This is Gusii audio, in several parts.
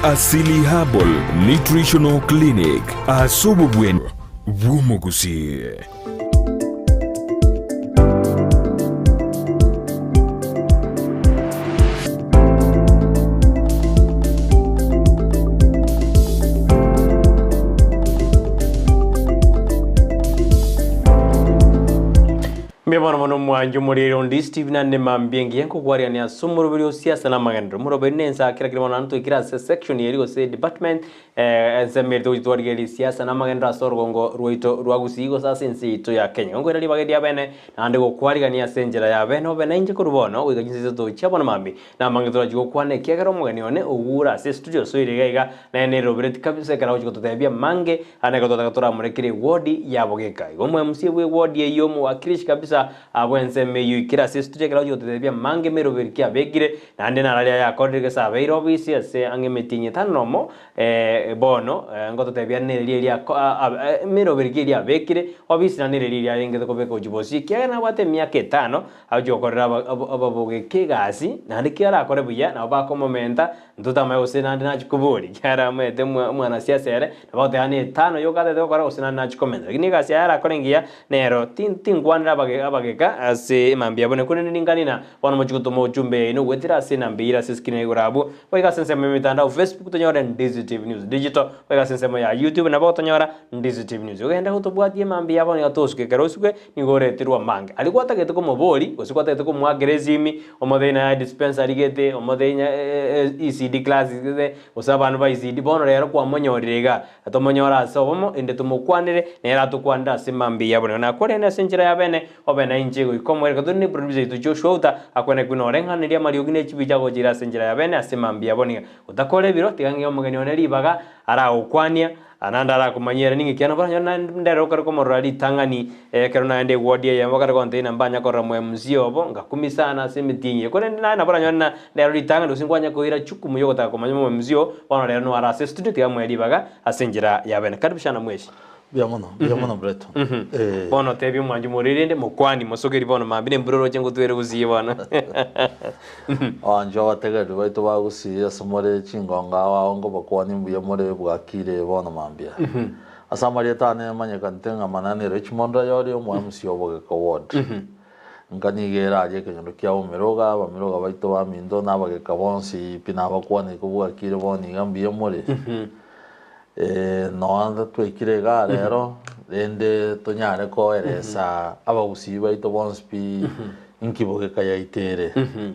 Asili Herbal Nutritional Clinic ase obobweni bw'omogusii. Mbuya bono mono omwancho omoriri onde Steve na Nema mbuya engiya nkokwarigania ase omoroberi o siasa na amagenderero. Omoroberi na ense akera kere bono naende twaikire ase section eri gose department Ensemo eye togochia twarigereria siasa na amagenderero ase orogongo rwaito rwa Gusii gose ase ense yaito ya Kenya. Nkoira ribaga eria bene naende gokwarigania ase enchera ya bene obe nainche korwa bono goika chinsa isato chia bono mambia. Namange torachie gokwana ekiagera omogeni one ogure ase estudio osoire iga iga naye nerobereti kabisa ekero agochia gototebia amange ande ekero twataka toramorekere ewodi ya bogeka. Igo omo MC bwe ewodi eyio omowakilishi kabisa Abwo ensemo eyio ikire ase estudio ekero agochia gototebia amange emeroberi ki abekire, naende nararia ayakorire gese abeire obisi ase ang'e emetienyi etano nomo, bono ngototebia nereri eria ako emeroberi ki eria abekire obisi naende nereri eria arengete kobeka gochia bosio ekiagera nabwate emiaka etano agochia gokorera ababogeka egasi naende ki arakore buya nabo bakomomenta ntotamanya gose naende nachia koboria ekiagera amaete omwanasiasa ere nabo agoteba na etano yoka atagete gokora gose naende nachia komenta lakini egasi yaye arakore engiya Nero tinkwanera abageka ase emambia yabo, korende ninkanie na bono mochie gotoma ochumbe yaino goetera ase enamba eyio ere ase escreen ya igoro abwo. Goika ase ensemo y'emetandao Facebook tonyore Ndizi TV News Digital, goika ase ensemo ya YouTube nabo otonyora Ndizi TV News. Ogende gotobwatia emambia yabo nigo tosuke ekero osuke nigo oreterwe amange. Aria gwatagete komobori gose gwatagete komoakera esimi omotebie naye dispensary gete omotebie ECD classes gete gose abana ba ECD bono rero kwamonyorire igaa. Tomonyore ase obomo, inde tomokwanere, nere atokwanere ase mambia ya bonene. Nakorende ase enchera ya bene, obe nainche goika omoerio. Tore ne producer yaito Joshua Outa, akwane buna oreng'anerie amariogi ne chibicha agochire ase enchera ya bene ase mambia ya bonene. Otakora ebiro, tiga ng'ee omogeni one ribaga, aragokwania, naende arakomanyia ere ning'iki ane oboranyore naende ndere okare komorora ritang'ani ekero naende eward eyemo bakare gontebia ng'a mbanya korora mo MC obo, ngakumia sana ase emetienyi eye. Korende naye nabo oranyore ng'a Rero ritang'ani gose nkwanya koira chukumu y'ogotaka komanya omomemsi oo, bono rero noare ase estudio tiga moe ribaga ase enchera ya bene. Karibu sana mweshi. Mbuya mono, mbuya mono Breton. Eh. Bono tebia omwanchi more rende mokwani mosogeri bono mambia nembura oroche ngotwere gusii bono. Abanchwa abategereri baito ba Gusii ase more chingongo ao ao nkobakwania mbuya more bwakire bono mambia. Ase amarieta ane manyekanete ng'a Manani Richmond Rayori omo MC o Bogeka Ward. Nka nigo ere aria ekenyoro kia bomiroga, abamiroga baito baminto, na abageka bonsi pi nabakwane kobwakire bono iga mbuya more. Eh, nonya twaikire igaa rero, rende tonyare koeresa abagusii baito bonsi pi inki bogeka yaito ere,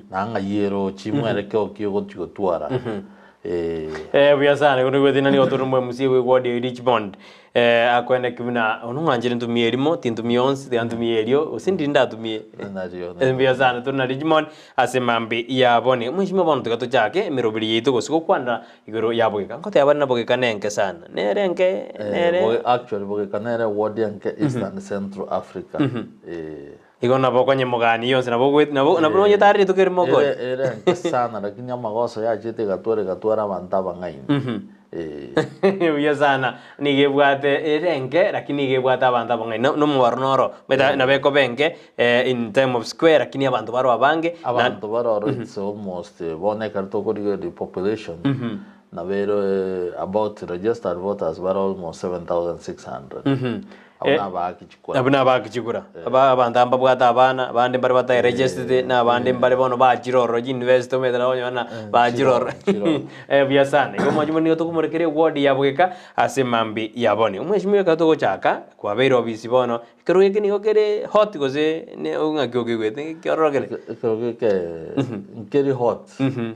na ng'ai erochi mwerekeo ki ogochi gotwara. Eh. Eh, buya sana, igo nigo nigo tore omoemusie bwe ward ya Richmond. Eh, akoeneki buna ono ng'anchire ntumie erimo, tintumia onsi, tiga ntumie erio, gose ndiri ndatumie. Nario, Eh, Mbuya sana, tore na Richmond ase mambi ya boni. Mweshimiwa bono tiga tochake emeroberi yaito gose gokwanera igoro ya bogeka. Nkoteba bare na bogeka nenke sana. Nere enke, Eh, nere. boge- actually bogeka nere ward enke East and Central Africa. Eh. Igo nabo okonyemogania yonsi nabo ogwe nabo nabo nonye tari rituko erimo okore. Ere ere enke sana lakini amagoso yachete egatwara egatwara abanto abang'aini. Eh. Buya sana nigo ebwate ere enke lakini nigo ebwate abanto abang'aini no nomobaro noro omanyete nabo ekoba enke in time of square lakini abanto baroo abange na Abanto baroro it's almost bono ekero tokorigereria population nabo ere about registered voters bare almost 7600. Abwo nabaaki chikura. Abwo nabaaki chikura. Aba abanto aba mbabwate abana, abande mbare bataeregisterete, na abande mbare bono bachire ororo chiuniversity omanyete nabo okonyora ng'a bachire ororo. Chiroro. Buya sana. Igo omwanchi nigo tokomorekera eward ya bogeka ase mambi ya bono. Omweshimiwa ekero togochaka, kwabeire obisi bono, ekero eke nigo kere hot gose ne ng'aki okeigwete kiororo kere? Ekero geke nkeri hot,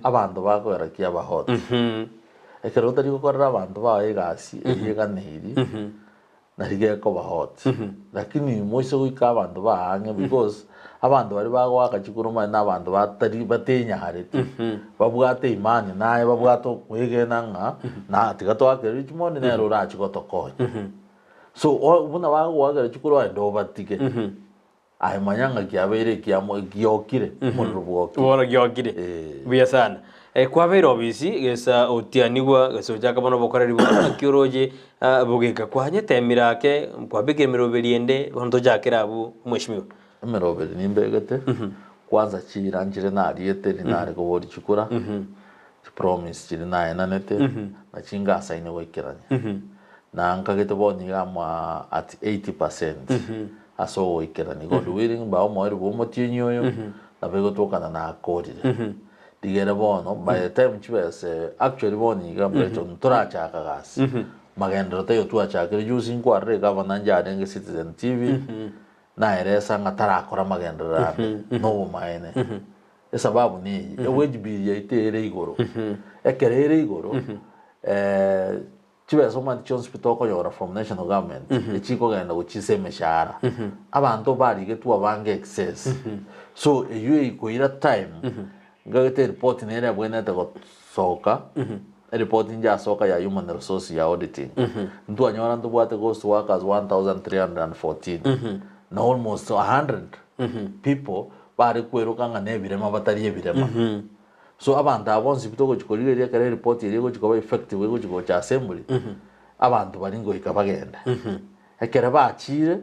abanto bakogera kiaba hot. Ekero otari gokorera abanto bao egasi eyio eganeiri, nari gekoba hot. Lakini moise goika abanto ba ang'e because abanto baria bagoaka chikura omanye na abanto batari batenyareti babwate imani naye babwate okwegena ng'a na tiga toakere Richmond nere orache gotokonya. So o buna bagoakera chikura oende obatige. Aye manya ng'a kiabeire ekiamo giokire, omorero bwokire. Bono giokire. Eh. Buya sana. Eh, kwabeire obisi gesa otianigwa gesa ochaka bono obokoreri bwao naki oroche ah, bogeka kwanyetemire ake kwabekire emeroberi ende bono tochakere abwo omweshimiwa. Emeroberi nimbegete, kwanza chiira nchire nariete eri nare koboria chikura. Chipromise chiria naenanete, nachi ngasaine goikerania. Na nkagete bono iga amo at 80% ase ogoikerania. God willing mbae omoerio bwa omotienyi oyo, nabo egotokana nakorire. Rigere bono, by the time chibesa actually bono iga Brighton ntorachaka gasi, magenderero taiyo twachakire juzi nkwarire egavana njarenge Citizen TV, naeresa ng'a tarakora magenderero ande, nobomaene. Esababu neye, ewage bill yaito ere igoro. Ekero ere igoro, chibesa omanyete chionsi pi tokonyora from national government, echikogenda gochia ase emeshahara. Abanto barigetwe abange excess. So eywo ekoira time, nkagete eripoti nere ebwenerete gosoka, eripoti njasoka ya human resource ya auditing. Ntwanyora ntobwate ghost workers 1314, na almost 100 people bare kweroka ng'a nebirema batari ebirema. So abanto aba bonsi pi togochi korigereria ekero eripoti eria egochi koba effective egochi gocha assembly, abanto baria ngoika bagende. Ekero bachire,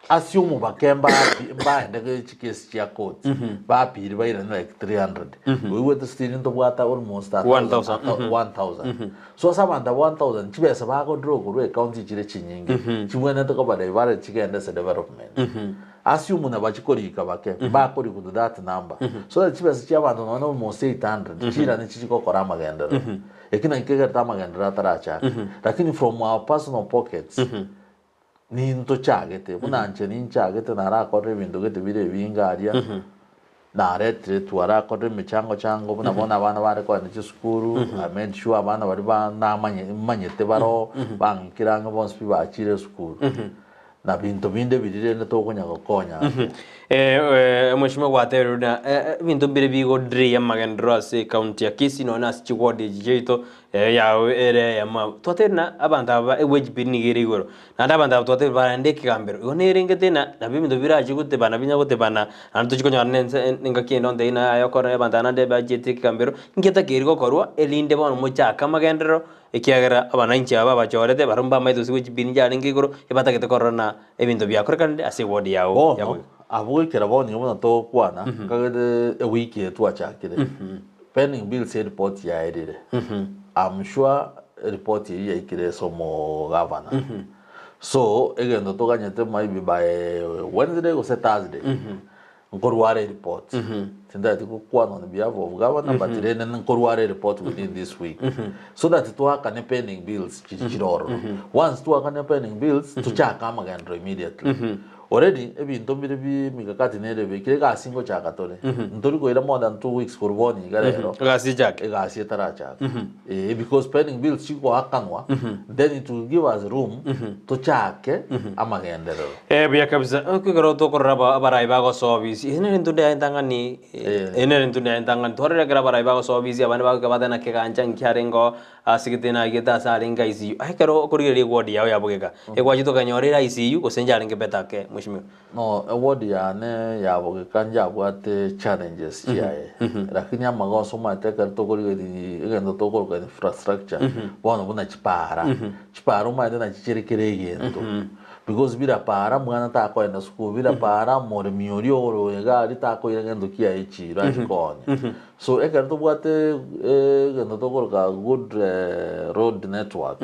ase omobake mbapi mbaende ge chikesi chia court, bapiri bairane like 300. Oigwete still ntobwate almost a thousand, 1000, 1000. So ase abanto aba 1000 chibesa bagodraw korwa ecounty chire chinyinge, chibwenerete koba diverted chigende ase development. Ase omuna bachia korika bake, mbakorikwa to that number. So that chibesa chia abanto nonya almost 800 chirane chichie gokora amagenderero. Eki nakio kegerete amagenderero atarachaka. Lakini from our personal pockets, nintochagete, buna inche ninchagete narakorire ebinto gete bire ebinge aria, naretire twarakorire emechango chango buna bono abana bare kogenda chisukuru, I made sure abana baria ba namanye manyete baroo, bang'ikire ang'e bonsi pi bachire esukuru. Na binto binde biria rende tokonya gokonya ake. Mweshimiwa gwatebirie buna ebinto mbire bigodelay amagenderero ase ecounty ya Kisii nonya ase chiward echi chiaito yao ere eyemo. Twatebirie buna abanto aba ewage bill nigo ere igoro, naende abanto aba twatebirie barende ekegambero. Igo nerengete ng'a nabo ebinto birache gotebana binya gotebana naende tochie konyora na ense engaki ende onde ng'a aye okore abanto aba naende bachiete ekegambero, inki etakeire gokorwa erinde bono mochake amagenderero Ekiagera abananchi aba bachorete barabwo mbamaete gose gochia chibini chiarenge igoro, ebatagete korora na ebinto biakorekanire ase eward yao ya Bono, boigo. abwo goikera bono iga buna togokwana, nkagete ewiki eye twachakire, pending bills eripoti yaerire. I'm sure eripoti eyio yaikire ase omogavana. So, egento toganyete maybe by Wednesday gose Thursday, Nkorwara eripoti, tintageti gokwana on behalf of governor but rende nkorwara eripoti within this week so that twakane pending bills chiri chire ororo. Once twakane pending bills tochake amagenderero immediately. Already ebinto mbire bi mikakati nere ebekire egasi ngochaka tore, ntori koira more than 2 weeks korwa bono iga rero Egasi echake. Egasi etarachaka. Eh, because pending bills chigoakanwa then it will give us room tochake amagenderero. Eh, buya kabisa. Ekero tokorora aba- abarai bagosoa obisi, eye nere intwe yaye entang'ani, Eh. eye nere intwe yaye entang'ani. Twarora ekero abarai bagosoa obisi, abande bagoika bateba naki egancha nki arenge oo, asigete naigete ase arenge ICU. Aye ekero okorigereria eward yao ya bogeka, egwachete okanyora ere ICU gose njarenge better ake mweshimiwa? No, eward yane ya bogeka njabwate challenges chiaye, lakini amagoso omanyete ekero tokorigereria egento tokoroka infrastructure, bono buna chipara, chipara omanyete nachi chire kera egento, because bila para mwana takoenda sukuru, bila para moremi oria ore egari takoira gento kiaye echiro achi koonia. So ekero tobwate egento tokoroka good road network,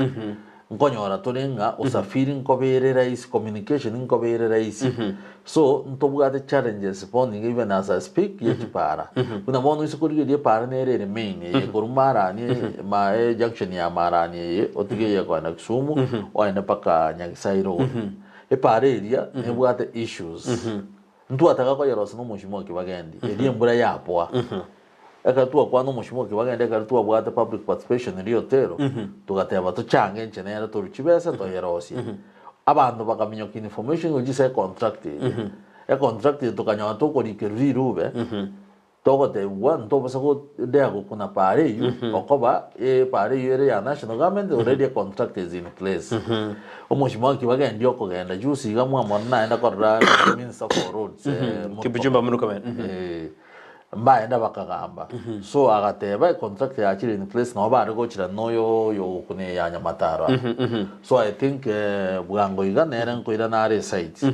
Nkonyora tore ng'a usafiri nkoba ere rahisi, communication nkoba ere rahisi. So ntobwate challenges bono iga even as I speak ye chipara. Buna bono ase korigereria epara nere ere main eye korwa Marani ma junction ya Marani eye otige eye kogenda Kisumu ogende mpaka Nyagisairo igoro. Epara eria nebwate issues. Ntwataka koyerosia na omoshimo o kibagendi eria embura yapoa. Ekero twakwana omoshimo o kibagendi ekero twabwate public participation eria Otero, togateba tochange inche nere torwe chibesa toyerosie. Abanto bakaminyokia information gochia ase econtract eria. Econtract eye tokanyora tokorikerwa rirube, Togotebigwa ntobasa godea gokuna paara eyio, okoba epaara eyio ere ya national government already a contract is in place. Omochie kibagendi okogenda juzi iga mwamona naenda korora minister for roads Murkomen. Kipchumba Murkomen. Mbaenda bakagamba. So agateba econtract yachire in place nabo bare gochira noyo oyogokuna eya Nyamataro aa. So I think bwango iga nere nkoirana are esite.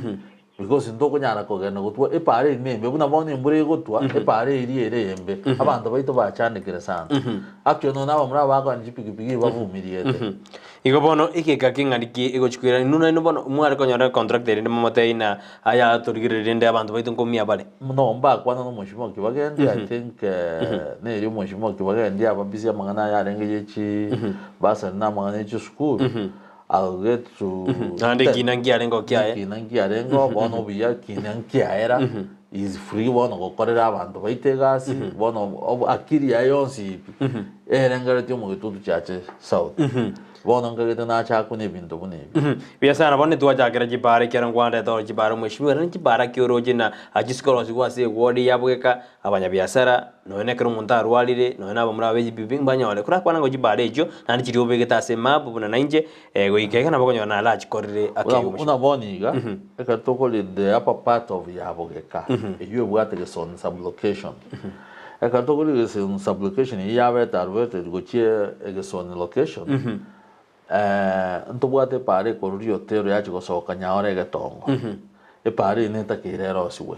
Because ntokonyara kogenda gotwa epaara eri nembe buna bono embura egotwa epaara eria ere embe abanto baito bachandekire sana. Actually nonya abamura aba bakoenda chipikipiki bavumiriete. Igo bono egeka keng'ani ki egochi koirana inwe nainwe bono mware konyora econtract erinde momotebie ng'a aya torigererie rende abanto baito nkomia bare. No mbakwana na omweshimiwa Kibagendi I think neri omweshimiwa Kibagendi aba busy amang'ana aya arenge ye chi bursary na amang'ana ye chisukuru I'll get to Naende ekina nkiarengeo kiaye. Ekina nkiarengeo bono obuya ekina nkiaera is free bono gokorera abanto baito egasi bono obo akili yaye yonsi pi erengeretie omogetutu chiache south bono nkagete nachakwe na ebinto buna ebi. Buya sana bono nitwachakera chibara ekiagera nkwareta ore chibara omweshimiwa naende chibara ki oroche na chisikorosiwa ase eward ya bogeka Abanyabiasara, nonya nekero omonto arwarire, nonya nabamura babe ebibe mbanyore korakwana ng'a chibara echio, naende chiria obegete ase emap buna nainche, goika iga nabo okonyora narachikorere ake Buna, omochie. buna bono iga, ekero tokore the upper part of Yabogeka, eyio ebwate Gesoni sub-location. Ekero tokore Gesoni sub-location eyio yabete allocated gochia Egesoni location, Ntobwate epaara ekorwa riotero yachia gosoka nyaore egetongo, epaara eye netakeire erosigwe.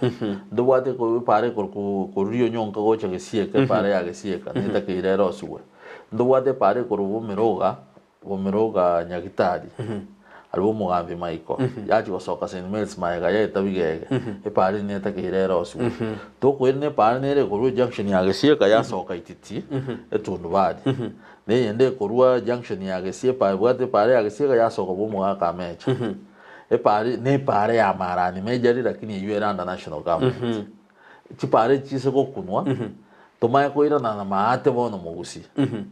Ntobwate eko epaara ekorwa korwa rionyonka gocha gesieka epaara ya gesieka netakeire erosigwe. Ntobwate epaara ekorwa bomiroga bomiroga nyagitari aria omogambi Michael yachia gosoka St Mary's magega yaeta bigege epaara eye netakeire erosigwe. Tokoirana epaara nere ekorwa ejunction ya gesieka yasoka ititi etundubari. Na eyende ekorwa junction ya Gesie epa ebwate epaara ya Gesie iga yasoka bwa omogaka amecha. Epaara na epaara ya Marani majorly lakini eywo ere under national government. Chipaara echi chise gokunwa, tomanye koirana na maate bono mogusie.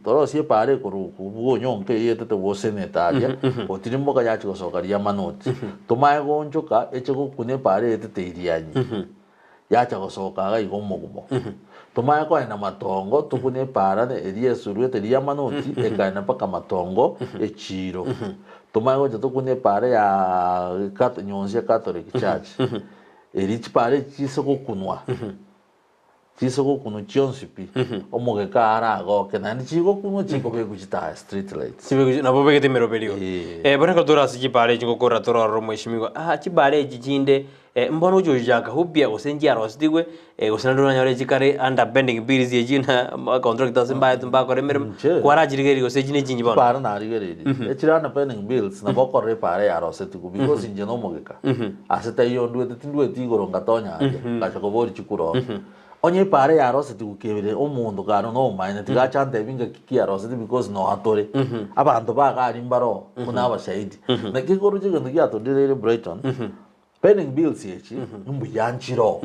Torosie epaara ekorwa bwa onyonka eywo etete bwa oseneta aria, otirimboka yachia gosoka riria manoti. Tomanye goonchoka eche gokuna epaara eye etete Irianyi. Yacha gosoka iga iga omogumo. Tomanye koenda matongo, tokune epaara eria esuruete eria y'amanoti, ekaenda mpaka matongo echiiro. Tomanye gocha tokune epaara ya Kat Nyonsi ya Catholic Church. Eria chipaara echi chise gokunwa, chise gokunwa chionsi pi, omogeka aragoke, naende chigokunwa chikobekwa chitaya, street lights. Chibekwa nabo obegete emeroberio. Eeh. Bono ekero tore ase chipaara echi ngokorora tororore omweshimiwa, ah chipaara echi chinde Mbono oche gochaka upya gose nchiarosetigwe, gose naende oranyore chikare under pending bills echio na contractors mbaetwe mbakore emeremo, Inche. kwarachirigereria gose echi nechingi bono? Chipara narigereirie, echire under pending bills nabo okorora epara yarosetigwe because inche nomogeka, ase taiyo ndwete tindweti igoro ngatonya aria, ngacha koboria chikura oo. Onye epara yarosetigwe kere omonto kare nomomaene tiga ache antebi ngaki ki yarosetigwe because noa tore, abanto baga aria mbaroo buna abashahidi. Naki ekoroche egento giatodireire Brighton, Pending bills echi mbuya nchiroo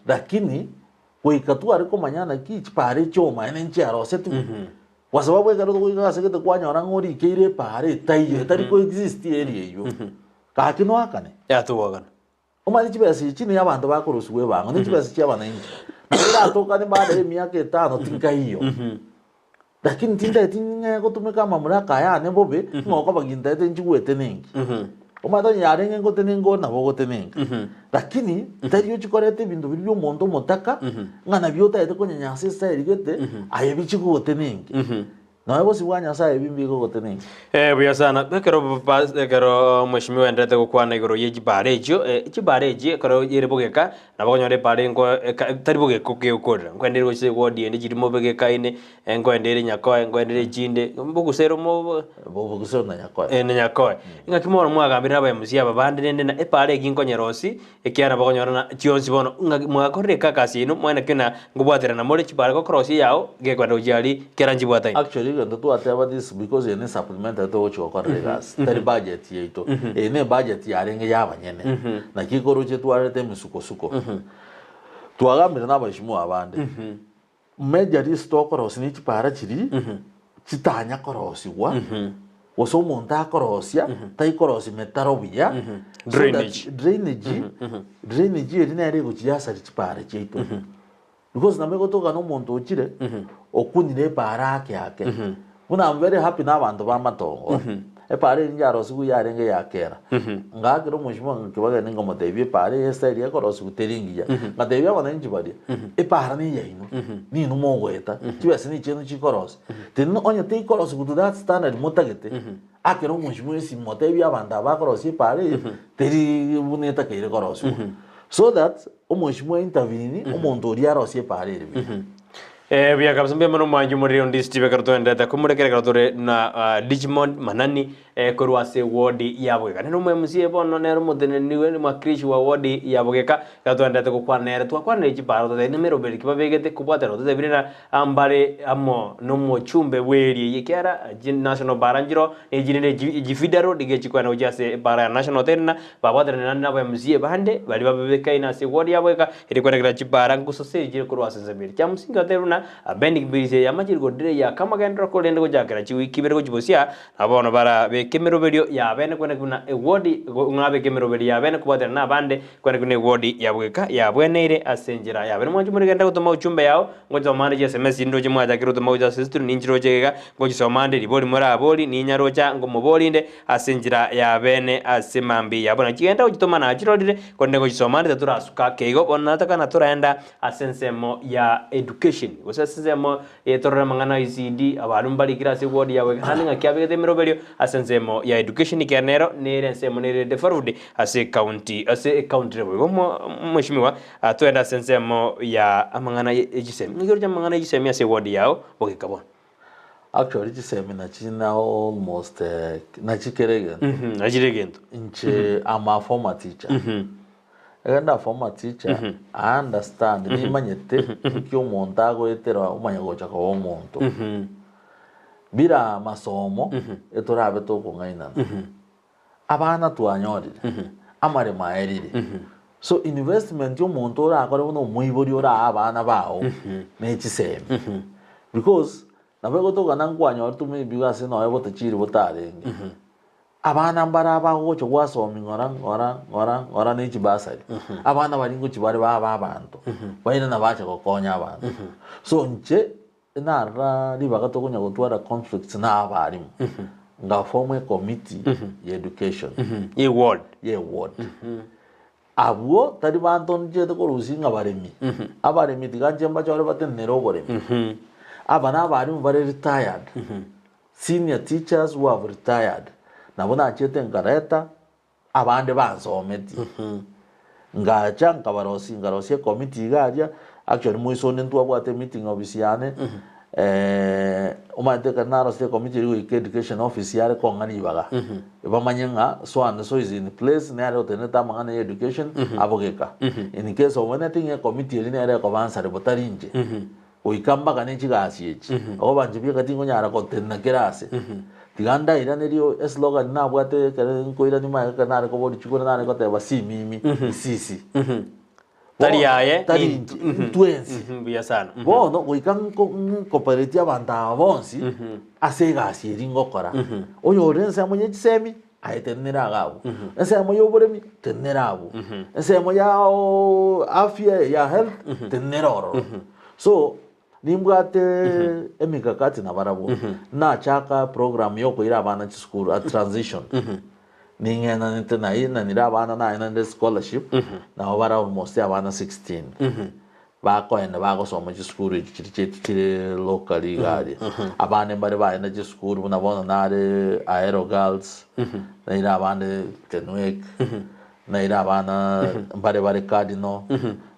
lakini goika tware komanya naki chipara echi omaene nchiarosetigwe kwa sababu ekero togoika ase gete kwanyora ng'a orikeire epara etaiyo etari ko exist area eywo gaki noakane. Yatogokana. Omanye chibesa echi nigo abanto bakorusigwa ebango ne chibesa chia abananchi nabo eratokane baada ya emiaka etano tinkaiyo. Lakini tintaeti ng'e gotumeka amamuraka aya ane bobe, ng'a okoba gintaete nchigwete nenki. Omanyete onye yarenge ngotenenka ore nabo ogotenenka. Lakini tari ochia koreta ebinto biria bia omonto omotaka, ng'a nabio otaete konyenya ase estyle gete, aye bichie gogotenenkia. Nonya bosio bwa Nyasaye ebi mbigogotenenkia. Buya sana. Ekero ba ekero mweshimiwa aenderete gokwana igoro ye chibara echio, chibara echi ekero ere bogeka, nabo okonyora ebara engo eka tari bogeka okegokorera, nkoendere gose eward ende chiri mobegekaine, nkoendere nyakoe, nkoendere echinde, mbogusere omo Bogusero na nyakoe. na nyakoe. Ng'aki bono mwagambire na aba MC aba bande rende na ebara egi nkonyerosi, ekiagera nabo okonyora ng'a chionsi bono ng'aki mwakorire ekakasi yaino mwene ki na nkobwaterana more chibara gokorosia eyao, gekwenda gochia aria kera nchibwataine. Actually egento twateba this because eye ne supplementary togochia gokorera egasi tari budget yaito eye ne budget yarenge ya abanyene naki ekoroche twarete emisukosuko twagambire na abaheshimiwa abande major risk tokorosia ne chipara chiria chitanya korosigwa gose omonto akorosia taikorosia metaro buya so that Drainage. drainage drainage eria nere egochia yasaria chipara chiaito Because nabo egotoka na omonto ochire okunire epaara ake ake. Buna I'm very happy na abanto ba amatongo. Epaara eria yarosigwe yarenge ya kera. Ngaakera omweshimiwa ng'a kibageni nkamotebia epaara eye estyle ekorosigwa teri ngiya. Ngatebia abananchi baria, epaara ne eyaino, ninwe mogoeta, chibesa ne chiaino chikorosia. Tindi onye teikorosigwa to that standard motagete. Akere omweshimiwa esimi motebie abanto aba bakorosia epaara eye teri buna etakeire korosiwa. So that omweshimiwa intervene omonto oria arosie epaara ere buya. Eh, buya kabisa mbuya mono mwanchi omoriri onde Steve ekero toenderete komorekera ekero tore na ah, Richmond Manani eh, korwa ase ward ya Bogeka. Nere omo MCA bono nere omoteneneri mwakilishi wa ward ya Bogeka ekero toenderete gokwana nere twakwanire chiparo totebire nemeroberi ki babegete kobwatera totebire na Mbare amo nomochumbe bw'eeri eyio, ekiagera national bara nchiro nechirende chifeeder road iga echikoenda gochia ase ebara ya national teri na babwaterane naende naba MCA bande baria babebekaine ase eward yabo eka eri kwerekera chibara ngososeri chire korwa ase ensemo eria. Chiamsingi otebe buna Beni Kibirisi yamachire godire ya kamagenderero korende gochakera chiwiki ibere gochia bosia nabo bono barabeke emeroberio yabene kweneki buna eward ng'a abeke emeroberio yabene kobwaterana na abande Kweneki buna eward ya bweka yabweneire ase enchera yabene. Mwanche morigende gotoma uchumbe yao Ngochisoma ande chiSMS chindoche mwachakire gotoma gocha ase esituri ninchiroche iga, ngochisoma ande ribori morabori, ninyarocha ngomobori inde ase enchera y'abeene ase mambia yabo. Naki genda gochitoma nachirorire, korende ngochisoma ande titorasuka ake igo. Bono nataka natorenda ase ensemo ya education, gose ase ensemo torore amang'ana a ECD, abalimu barikire ase eward yabo iga, naende ng'aki abegete emeroberio ase ensemo ya education ekiagera nero nere ensemo nere devolved ase ecounty, ase ecounty nabo igo mweshimiwa. Twende ase ensemo ya amang'ana ye chisemi. Ng'aki oroche amang'ana ye chisemi ase eward yao bogeka bono? Actually chisemi nachi na almost nachi kera egento. Nachi kera egento. Inche am a former teacher. Ekero nda former teacher, I understand nimanyete nki omonto agoetera omanye gocha koba omonto. Bila amasomo etorabe tokong'ainana. Abana twanyorire, amaremo aerire. So investment omonto orakore buna omoibori orae abana bao ne chisemi. Because nabo egotokana nkwanyorete maybe ase nonya botachiri botarenge. Abana mbare abagocha gwasomi ng'ora ng'ora ng'ora ng'ora ne chibasari. Abana baria ngochi bare babe abanto, bairana bacha gokonya abanto. So inche Narora ribaga tokonya gotwara conflicts na abarimu, nga form a committee ya education Ye ward. ye ward. Abwo tari banto nchete korusia ng'a baremi, abaremi tiga nche mbachore batenenere oboremi. Aba na abarimu bare retired, senior teachers who have retired, nabo nachete nkareta Abande bansometie. Ngacha nkabarosia nkarosia ecommittee iga aria, actually moiso onde ntwabwate emeeting office yane, omanyete ekero narosire ecommittee eria goika education office yare kong'a ribaga, bamanye ng'a so and so is in place nere otenenete amang'ana ya education abogeka. In case of anything ecommittee eria nere ekoba answerable tari inche. Goika mbagane chigasi echi, okoba inche bieka tingonyara gotenena kera ase. Tiga ndairanerie eslogan nabwate ekero nkoirania magega ekero nare koboria chikura nare goteba si mimi, ni sisi. Tari Bono, aye, tari ni inche, intwe. intwensi. Mbuya sana. Bono goika nko nkoparetie abanto aba bonsi ase egasi eria ngokora. Oyore ensemo ye chisemi, aye tenenera iga abwo. Ensemo ya oboremi, tenenera abwo. Ensemo ya afya ya health, tenenera ororo. So, nimbwate emikakati nabarabwo, nachaka program ya okoira abana chisukuru, a transition. Ning'enanete nainanire abana naenanire scholarship, nabo bare almost abana 16. Bakoenda bagosoma chisukuru echi chiria chiaito chire locally iga aria. Abande mbare baenda chisukuru buna bono nare Ahero Girls, naire abande Tenwek, naire abana mbare bare Cardinal,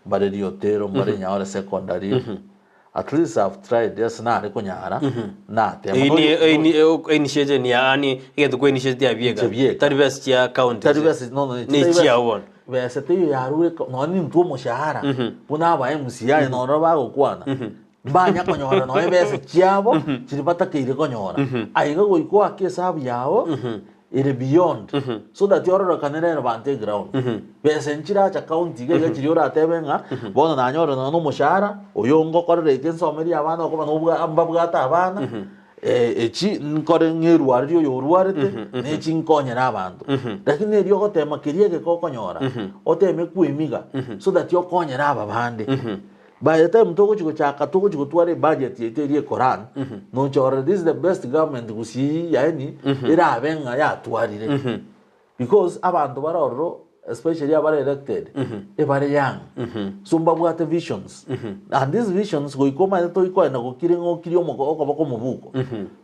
mbare Riotero, mbare Nyaore Secondary. At least I've tried ase nare konyara, natema. Eyi ni- Noyo- eyi ni- e- initiation yaani egento kwa initiate ya bieka. Inche bieka. Tari besa chia county. Tari besa no no Ni chiao bono. Besa teiyo yarure nonya nintwe omoshahara buna aba MCA noro bagokwana mbanya konyora nonya besa chiabo chiri batakeire konyora. Aiga goika oake esabu yao ere beyond so that ororekane rero banto eground. Besa nchiracha county iga iga chiria oratebe ng'a bono nanyore nonya omoshahara oyo ngokorera eke nsomerie abana okoba nobwa mbabwate abana Echi nkore ng'erwarerie oyo orwarete, na echi nkonyere abanto. Lakini erio ogotema keria egeka okonyora, oteme kwemiga so that okonyere aba bande. By the time togochi gochaka togochi gotwara ebudget yaito eria ekoran, nocha orore this is the best government gusii yaani erabe ng'a yatwarire. Because abanto bare ororo. especially abare elected ebare young so mbabwate visions and these visions goika omanyete toikoenda gokire ng'a okire omoko okoboko omobuko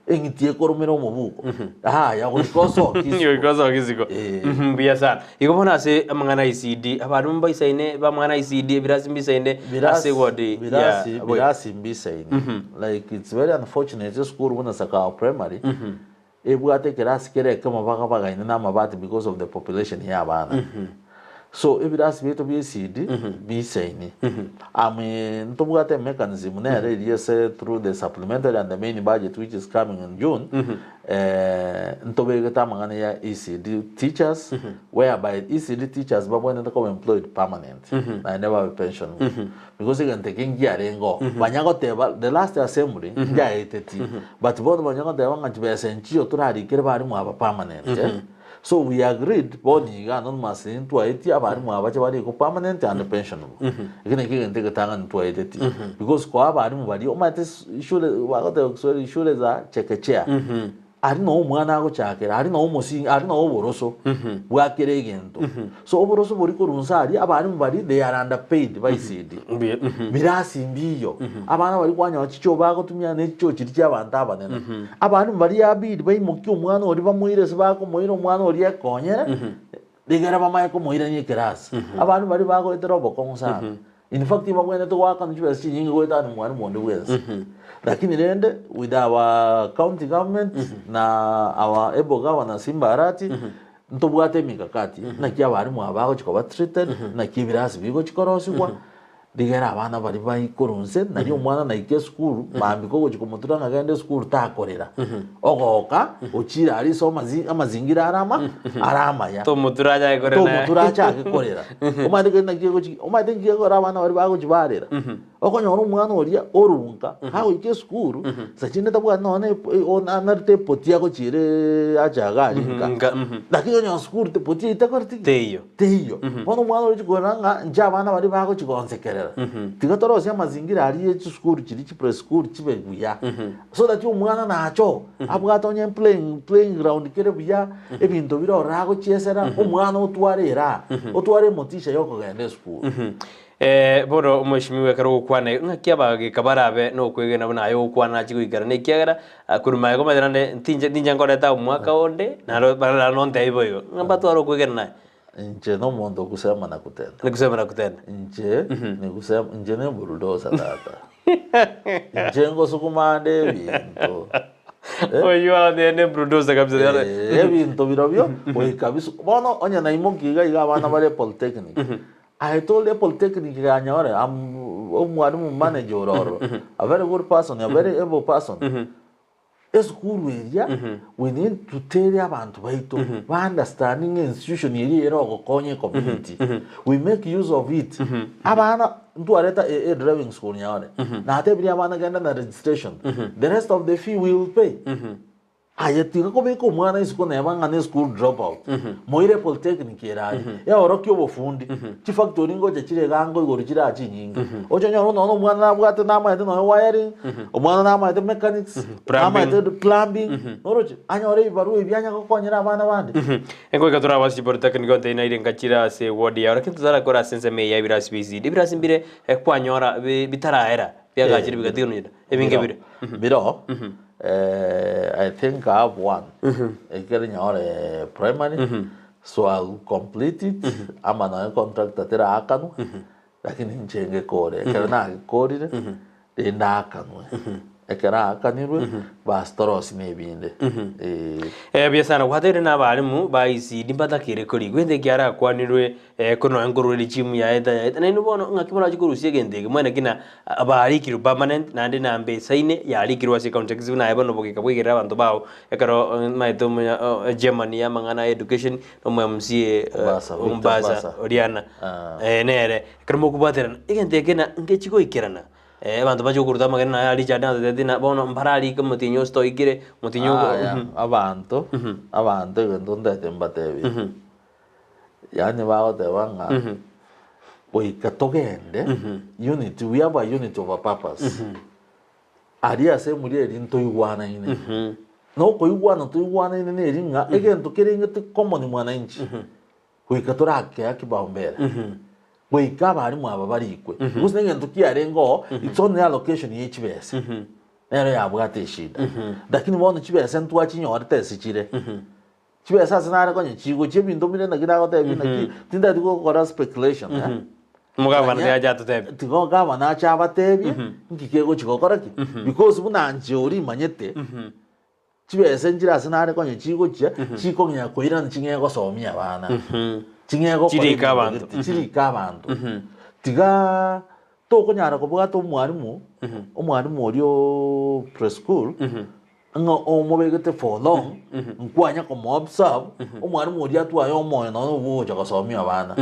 eng'iti ekoromera omobuko yaya goika osoke isiko. Goika osoke isiko. Eh. Mbuya sana. Igo bono ase amang'ana a ECD, abarimu mbaisaine b'amang'ana a ECD, ebirasi mbisaine ase eward ya Birasi, Boy. birasi mbisaine like it's very unfortunate esukuru buna Sakawa Primary Ebwate ekerasi kere ekemo bagabagaine namabati because of the population ya abana. So ebirasi biaito bia ECD biisaini. Am ntobwate emechanism nere eria ase through the supplementary and the main budget which is coming in June, ntobegete amang'ana ya ECD teachers whereby ECD teachers babwenerete koba employed permanent naende babe pensionable. Because egento eke nkiarenge oo, banya goteba the last assembly njaeteti, but bono banya goteba ng'a chibesa enchiyo torarikere barimu aba permanent eh. So we agreed bono iga anonymous ntwaetie abarimu aba bache barikwe permanent and pensionable. Eki nakio egento egetang'ani ntwaeteti because koa abarimu baria omanyete shule bagoteba kiswahili shule za chekechea. Aria noo omwana agochakera, aria noo omosingi, aria noo oboroso bwa kera egento. So oboroso boria korwa inse aria, abalimu baria they are underpaid ba ECD. Mbuya, mhm. Birasi mbiyo. Abana baria kwanyora chichoo bagotumia ne chichoo chiria chia abanto abanene. Abalimu baria yabidi baimokie omwana oria bamoire ase bakomoira omwana oria ekonyere, rigere bamanye komoirania ekerasi. Abalimu baria bagoetera obokong'u sana. In fact mbabwenerete goakanwa chibesa chinyinge goetania omwalimu onde bwensi. Lakini rende with our county government na our able governor Simba Arati ntobwate emikakati naki abalimu aba bagochi koba treated, naki ebirasi bigochi korosigwa, rigere abana baria baikorwa inse nari omwana naike esukuru mambia kogochi komotura ng'a genda esukuru takorera. Ogoka ochire aria ase amazi amazingira are ama are amaya. Tomotura achake korera naye. Tomotura achake korera. Omanyete keri naki egochi omanyete nki gekogera abana baria bagochi barera. Okonyora omwana oria orunka, kagoika esukuru, saa chinde tabwati nonya na epo narete epoti agochiere achaga aria nka. Nka, mhm. Lakini onyora sukuru epoti eyio tekoreti ki? Teiyo. Teiyo. Bono omwana oria ochi korora ng'a inche abana baria bagochi gonsekerera, tiga torosie amazingira aria ye chisukuru chiria chi preschool chibe buya. So that omwana nache oo, abwate onye playing playing ground kere buya, ebinto bire ororo agochiesera, omwana otware eraha, otware emotisha ya okogenda esukuru. Eh, bono omweshimiwa ekero ogokwana iga, ng'aki abageka barabe nokwegena buna aye ogokwana nachi goikerana, ekiagera korwa magega omanyete naende ntinche ntinche nkoreta omwaka onde, naro barara nontebie boigo, ng'a mbatware okwegena naye. Inche nomonto okusema na kutenda. Ni kusema na kutenda. Inche nikusema inche ne bulldozer tata. Inche ngosukuma ande ebinto. Eh? Oyio ande ne bulldozer kabisa. Eh, ebinto birobio goika bisu bono onye naimoki iga iga abana bare polytechnic. I told a polytechnic ganyore am omwalimu manager ore ororo a very good person a very able person. Esukuru eria we need to tell abanto baito ba understand ng'a institution eria ere ogokonya ecommunity. We make use of it. Abana ntwareta AA driving school nyore. Natebirie abana genda na registration. The rest of the fee we will pay. Aye tiga kobeka omwana isiko neba ng'a ne school drop out. Moire polytechnic ere aria. Eorokie obofundi. Chifactory ngocha chire iga ango igoro chire aa chinyinge. Oche onyore nonya omwana nabwate namaete nonya wiring, omwana namaete mechanics, namaete plumbing, noroche? Anyore ebibarua ebi anya gokonyera abana bande. Ngoika tore abasibori polytechnic onte naire ngachire ase eward yao lakini totarakora ase ensemo eye ya ebirasi bia ECD. Ebirasi mbire kwanyora bitaraera biagachire bigatiga nonya ebinge bire. Mbiroo, I think I have one, ekere nyore primary. So I'll complete it, ama nonya contractor teraakanwa, lakini inche ngekore. Ekero nagekorire, rende aakanwe. Ekero aakanirwe, bas torosie na ebinde. Eh. Eh, buya sana gwateire na abalimu ba ECD mbatakire korigwa egento eki arakwanirwe eh, korwa nonya nkorwa regime yaeta yaeta naende bono ng'aki morache korusia egento eke mwene ki na abarikirwe permanent naende namba esaine yarikirwe ase ecounty ya Kisii buna aye bono obogeka bwaigerera abanto bao Ekero maete omonya chairman ya amang'ana ya education omo MCA Ombasa, Victor Ombasa Ombasa. Oriana Ah. eh, nere ekero mokobwaterana egento eke na ngechi goikerana eh, abanto bache gokoruta amagena naye Richard natotebeti ng'a bono mbararike omotienyi ose toikire omotienyi ogo Aya, abanto, abanto egento ntaete mbatebie. Yaani bagoteba ng'a goika togende unity, we have a unity of a purpose. Aria ase emuri eria ntoigwanaine. Na okoigwana toigwanaine neri ng'a egento kerenge ti common mwananchi. Goika torakea kipaumbele. Goika abarimu aba barikwe. Gose negento kiarenge oo, it's only allocation ye chibesa. Nero yabwate eshida. Lakini bono chibesa ntwachinyorete ase chire. Chibesa ase nare konya chigochia ebinto bire naki nagotebia naki tintageti gokora speculation eh. Omogabana Ganya, tiga ache atotebie. Tiga ogabana ache abatebie nki kegochi gokora ki because buna nche oria imanyete chibesa nchire ase nare konya chigochia chikong'ea koirana ching'ee gosomia abana ching'ee gokora Chirike ebinto abanto. gete, chirike abanto tiga tokonyara kobwata omwalimu omwalimu oria ooo preschool Ng'a omobegete for long, nkwanya komoobserve, omwalimu oria atwaye omoyo nonya obwo ogocha gosomia abana.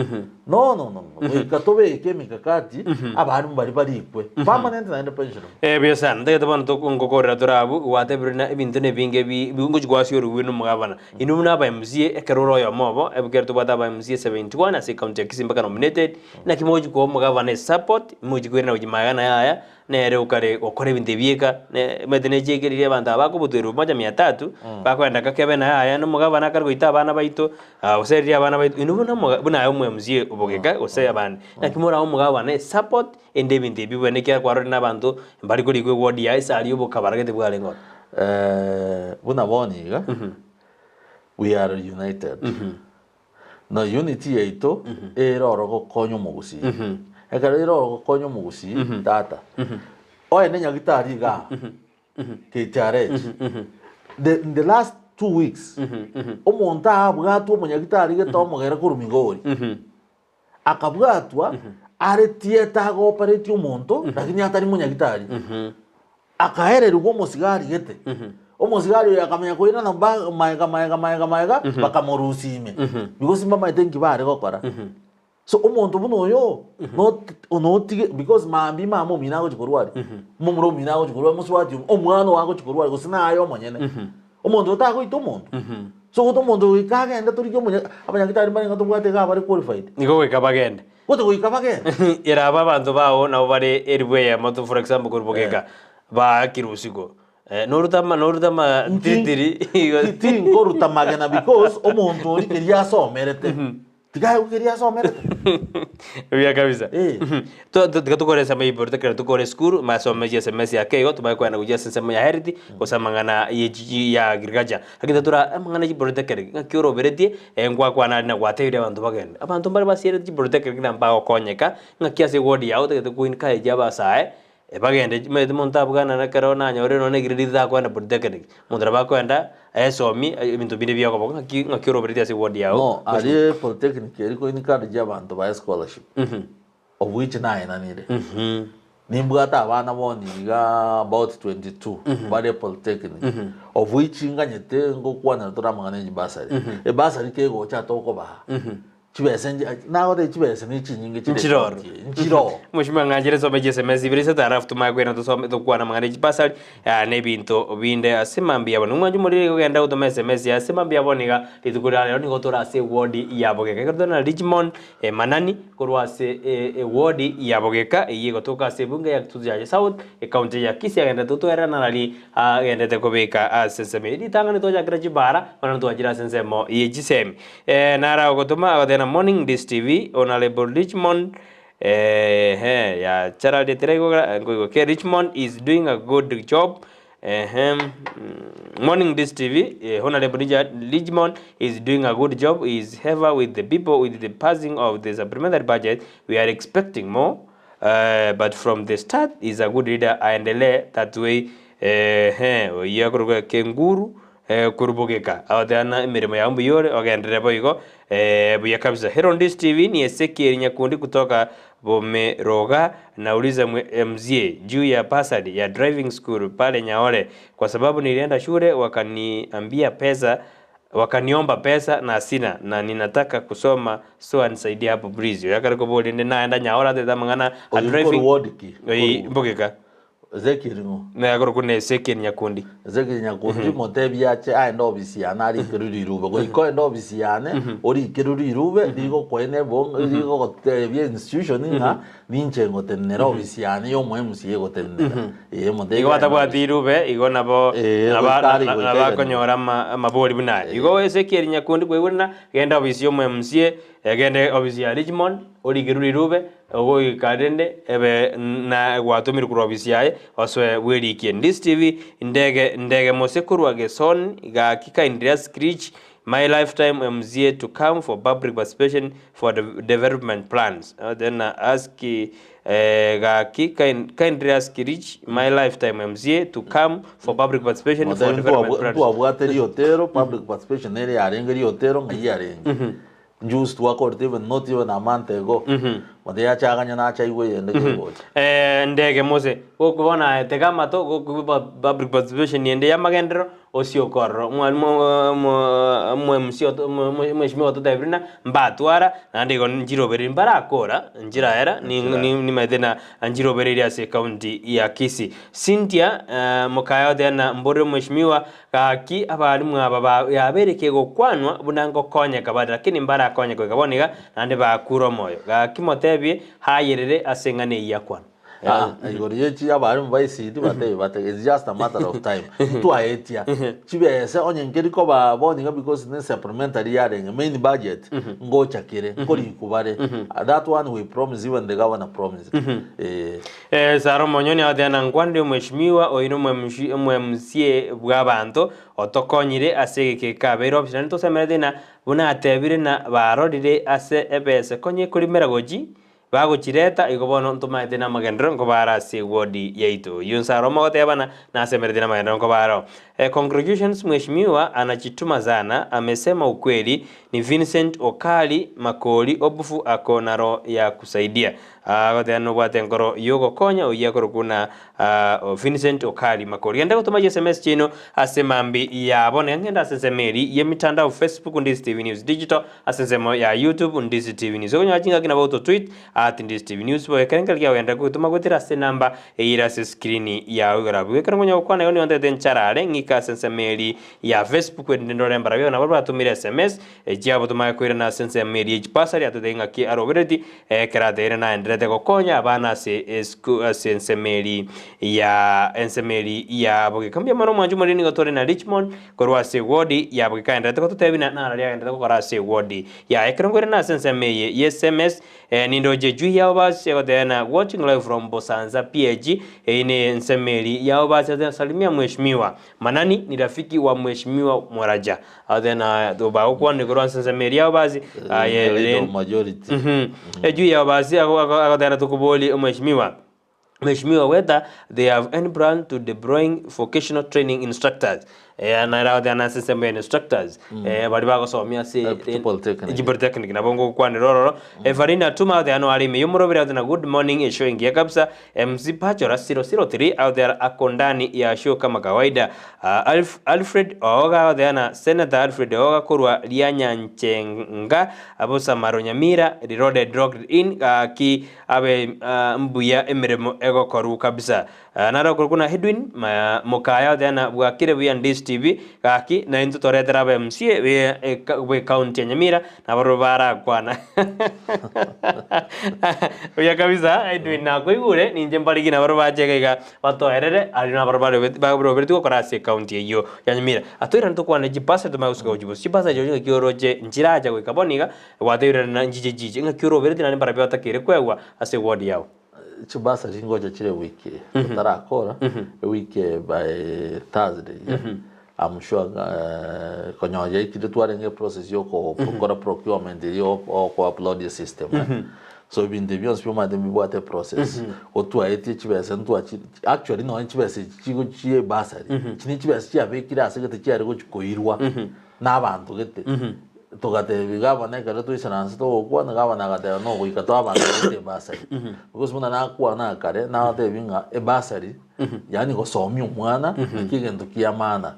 No, no, no, no. Goika tobeke emikakati, abalimu baria barikwe, permanent naende pensionable. Eh, buya sana. Ntagete bono toko- ngokorera tore abwo, gwatebire na ebinto na ebinge bi bi ngochi goasia orogwe na omogabana. Inwe buna aba MCA, ekero ore oyomo obo, ekero tobwate aba MCA 71 ase ecounty ya Kisii mpaka nominated, naki mogochi koa omogabana esupport, mochi koirana gochia magega naye aya, Nere okare gokora ebinto ebi eka, ne omanyete ne chieka riria abanto aba bakobuterwa moja mia tatu, bakoenda kakebe naye aya na omogabana akare goita abana baito, gose riria abana baito, inwe buna omoga buna aye omo MCA obogeka gose abande, naki morabe omogabana esupport ende ebinto ebi bwene ekiagera kwarorire na abanto mbari korikwa eward yaye ase aria obokabaragete bwarenge ororo. Buna bono iga, we are united. Na unity yaito ere oro gokonya omogusii. Ekero ere oro gokonya omogusii, tata, oye ne nyagitari igaa, KTRH, the, in the last 2 weeks, omonto abwatwe omonyagitari gete omogere korwa Migori, akabwatwa are theatre agoopareti omonto, lakini atari monyagitari. Akaererigwa omosigari gete. Omosigari oyo akamanya koirana ba maega maega maega maega bakamorusia ime. Because mbamaete nki bare gokora. So omonto buna oyo not onotige because mambia mama omino agochi korwaria, momura omino agochi korwaria, mosubati omi omwana oo agochi korwaria gose naye omonyene. Omonto oyo tagoita omonto. So gote omonto oyo goika agende torigie omonya abanyagitari mbarenge tobwate iga abare qualified. Nigo goika bagende. Gote goika bagende. Ere aba abanto bao nabo bare elifu eyemo tu for example korwa bogeka, baakire usiku. Noruta ama noruta ama tiritiri igo. Tinkoruta magena because omonto oria keria asomerete, tiga aegwe keria asomerete. Buya kabisa. Eh. Tiga tokore ensemo ya igoro ekero tokore esukuru, masome chia sms ake igo, tumanye kogenda gochia ase ensemo ya health, gose amang'ana ye chi ya agriculture. Lakini totura amang'ana ya chipolitechnic, ng'aki oroberetie, ngwakwana aria na gwatebirie abanto bagende. Abanto mbare basierete chipolitechnic na mbagokonyeka, ng'aki ase eward yao otagete ko encourage abasae, bagende omanyete monto abwanane ekero nanyorire nonye na egrade takoenda polytechnic, omonto nabo akoenda aesomie ebinto binde biakoba ng'aki ng'aki oroberetie ase eward yao. No, aria epolytechnic eria ko encourage abanto bae scholarship, of which naenanire. Nimbwate abana bono iga about 22 bare polytechnic, of which nganyete ngokwanera tore amang'ana ya chibasari. Ebasari kegocha tokobaa, chibesa nchi nagotebia chibesa ne chinyinge chire Nchire oro. ekaunti eye, nchire oo. Mheshimiwa ng'anchire nsome chiSMS ibere isato alafu tumanye koirana tosome tokwane amang'ana ya chibasari na ebinto binde ase mambia bono. Omwancho morire gogenda gotoma SMS ase mambia bono iga rituko ria rero nigo tore ase eward ya Bogeka. Ekero tore na Richmond Emanani korwa ase eward ya Bogeka eyio egotoka ase ebunge ya Kitutu Chache South ecounty ya Kisii agenderete gotwerera narari agenderete kobeka ase ensemo eye. Ritang'ani twachakire chibara bono twachire ase ensemo ye chisemi. Nara ogotoma agoteba morning this TV Honourable Richmond eeh ya Charity teraigwa nkoigwa ke Richmond is doing a good job eeh morning this TV Honourable Richard Richmond is doing a good job he is ever with the people with the passing of the supplementary budget we are expecting more but from the start he is a good leader aendelee that way eeh oyio akorokwa Kenguru Korubogeka, agoteba ng'a emeremo yao mbuya ore, ogenderere boigo buya kabisa. Hello Stephen, ni Ezekiel Nyakundi kutoka Bomeroga, nauliza mzee juu ya bursary ya driving school pale Nyaore kwa sababu nilienda shule wakaniambia pesa wakaniomba pesa na sina na ninataka kusoma so anisaidie hapo please. Oyo akare koboria inde naenda Nyaore atete amang'ana a Oyo driving nkorwa ward ki? Oyi Nkorwa- Mbogeka. Ezekiel ng'o? Nakorokwa na Ezekiel Nyakundi. Ezekiel Nyakundi motebie ache aende ofisi yane arikerwe rirube. Goika oende ofisi yane orikerwe rirube rigokoena ebong rigogotebia institution ng'a ninche ngotenenera ofisi yane ya omo MCA egotenenera. Ee motebie Igo aende batabwati ofisi. rirube igo nabo Ee, naba- goika are na- goika nabo iga akonyora ama- amabori buna aya. Igo Ezekiel Nyakundi kwaigure na genda ofisi ya omo MCA, egende ofisi ya Richmond orikerwe rirube Ogoika rende ebe na gwatomirwe korwa ofisi yaye, osoe bwerikie. Ndisi TV, Ndege ndege mose korwa Geson, gaki kindly ask Rich my lifetime MCA to come for public participation for development plans. Then ask eh, gaki kindly ask Rich my lifetime MCA to come for public participation for Motebie development plans. ntwabwate riotero, public participation nere yarenge riotero ng'ai yarenge. Juzi twakorete even not even a month ago. But yachaganya nacha aigwe eyende kegocha. Eh, ndege mose gokoba naye tega amato gokoba public participation ende y'amagenderero osioke ororo mwalimu mo MC mheshimiwa ototebire ng'a mbatwara naende igo nchirobereri mbarakora nchiraera nimaete na nchirobereri ase ecounty ya Kisii. Cynthia mokaya oteba ng'a mbore mheshimiwa Gaki abalimu aba ba yabeire kegokwanwa buna ngokonyeka bare, lakini mbarakonye goika bono iga, naende bakure omoyo. Gaki motebie hayerere ase eng'ana eyio akwana. Ah, igoro ye chi abalimu ba ECD batebi bate it's just a matter of time ntwaetia chibese onye nkeri koba bono iga because ne supplementary yarenge main budget ngocha kere nkorikwa bare that one we promise even the governor promised eh. Sara omonyoni agoteba, Na nkwanire omweshimiwa oino omwemsie bw'abanto, otokonyire ase egeka eke kabeire ofisi, naende tosemerete ng'a buna atebire na barorire ase ebese konya ekorimera gochi, bagochireta, igo bono ntomaete namagenderero nkobare ase ewodi yaito. Oyio Sara omogoteba ng'a nasemereti namagenderero nkobare oo. Congratulations mheshimiwa anajituma sana, amesema ukweli, ni Vincent Okali Makori obufu ako naro ya kusaidia. Agoteba nobwate enkoro y'ogokonya oyio akorokwa buna Vincent Okari Makori. Genda gotoma chiSMS chiaino ase mambi yabo na ng'ende ase ensemo eri y'emitandao Facebook Ndisi TV News Digital ase ensemo ya YouTube Ndisi TV News. Okonyora chingaki nabo oto tweet at Ndisi TV News bobe ekero enkero kiagenda gotoma goetera ase enamba eyio ere ase screen yao igoro abwo. Ekero nkonya gokwana igo nigo ntagete ncharare ng'ike ase ensemo eri ya Facebook erinde ndore mbarabwo nabo batomire SMS Echiabo tomanye koirana ase ensemo eria echipasari atotebie ng'aki arobereti, ekero ateire naenderete gokonya abana ase esku ase ensemo eri ya ensemo eri ya bogeka. Mbuya mono omwancho omonene nigo tore na Richmond korwa ase ewodi ya bogeka aenderete gototebia na narari agenderete gokora ase ewodi yaye. Ekero nkoirana ase ensemo eye ye sms Nindoche echui yao basi egoteba na watching live from Bosanza PH eyio ne ensemo eri yao basi ase salimia mheshimiwa Manani ni rafiki wa mheshimiwa Moraja Ase na bagokwana igoro ase ensemo eria yao basi aye Leader of ren majority. Mhm. Echui yao basi agoteba tokoborie mheshimiwa Mheshimiwa whether they have any plan to deploying vocational training instructors eh, nere agoteba nase ensemo ya instructors eh, baria bagosomia ase Eh, Polytechnic. Polytechnic nabo ngokwanera ororo Evarina Tuma agoteba no are ime yomorobere agoteba good morning eshow engiya kabisa MC Pachora 003 agoteba ako ndani ya show kama kawaida Ah, Alf, Alfred Ooga agoteba na Senator Alfred Ooga korwa Rianyanchenga Bosamaro Nyamira reloaded locked in gaki Abe mbuya emeremo egokorwa kabisa. Naro okorokwa na Edwin Mokaya oteana bwakire buya Ndisi TV gaki na intwe toretere aba MCA bwe county ya Nyamira nabarobwo barakwana. Buya kabisa Edwin nakoigure ninche mbarigi nabarobwo bache iga iga batoerere aria nabarobwo baroberetie gokora ase ecounty eyio ya Nyamira. Atoirane tokwane chibasari tomanye gosuka gochia bosio. Chibasari chirochio ng'aki oroche nchiracha goika bono iga Gwatebirie na nchiche chiche, ng'aki orobereti naende mbarabio batakeire kwegwa ase eward yao. Chibasari ngocha chire ewiki eye totarakora ewiki eye by Thursday iga I'm sure ng'a konya yaikire twarenge eprocess ya okokora procurement eria ya oko upload esystem eh. So ebinto ebi bionsi biomanyete mbibwate eprocess, gotwaetie chibesa ntwachi actually nonye chibesa echi chigo chia ebasari, echi ne chibesa chiabekire ase gete chiare gochi koirwa. Na abanto gete. Togatebia gavana ekero twaisaranse togokwana, gavana agateba no goika toe abanto gete ebasari. Because buna nakwana kare, nabatebia ng'a ebasari, yaani gosomia omwana, nakio egento kia maana.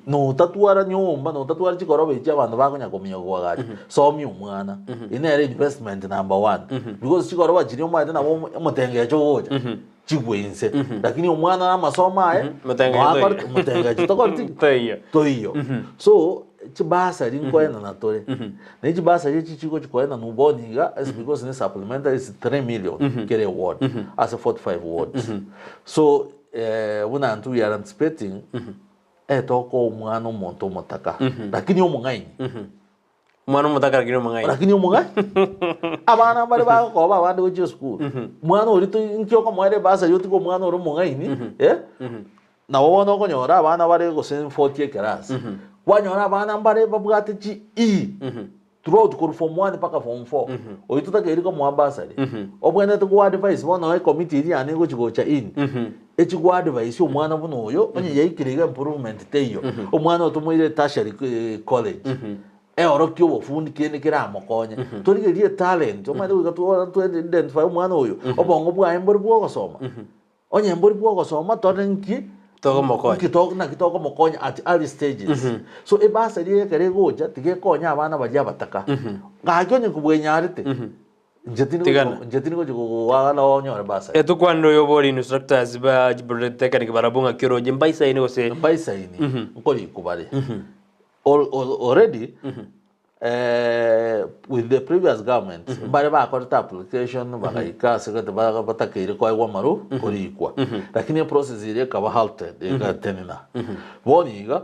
Notatwara nyomba, notatwara chikoroba echi abanto bakonya kominyoka koagacha, somia omwana. Eye nere investment number one. Because chikoroba chiria omanyete nabo omo- omotengecho ogocha, chigwe inse. Lakini omwana na amasomo aye, Motengecho noakore- toiyo. motengecho tokoreti ki? Toiyo. Toiyo. So, chibasari nkoenana tore. Na echibasari echi chigochi koenanwa bono iga, is because ne supplementary is 3 million kera eward, ase 45 wards. So, buna intwe we are anticipating, etokoa omwana omonto omotaka, lakini omong'aini. Omwana omotaka lakini omong'aini. Lakini omong'aini. Abana mbare bagokoba abande gochia esukuru. Mwana oria toi nki okomoera ebasari otige omwana ore omong'aini, eh, nabo bono okonyora abana bare gose 40 ekerasi, kwanyora abana mbare babwate chi E. Throughout korwa form one mpaka form four, oyio totakeiri komoa bursary, obwenerete ko advise bono ecommittee eria yane egochi gocha in, echi go advise omwana buna oyo, onye yaikire iga improvement teiyo, omwana oyo tomoire tertiary college, eorokie obofundi kende keramokonye. Torigererie etalent, omanyete goika two two identify omwana oyo, obongo bwaye mbori bwa ogosoma. Onye mbori bw'ogosoma tore nki Togomokonya. nki to- naki togomokonya at early stages. So ebasari eye ekero egocha tiga ekonye abana baria abataka. Gaki onye kobwenyarete, inche tindi Tigana. gochi inche tindi gochi gogoana onyore basari. Etukwanire oyo obori instructors ba Polytechnic barabwo ng'aki oroche mbaisaine gose Mbaisaini, nkorikwa bare. Al- al- Already, With the previous government mbare bakorete application bagaika ase gete batakeire koegwa amaru korikwa lakini eprocess eria ekaba halted egatenena bono iga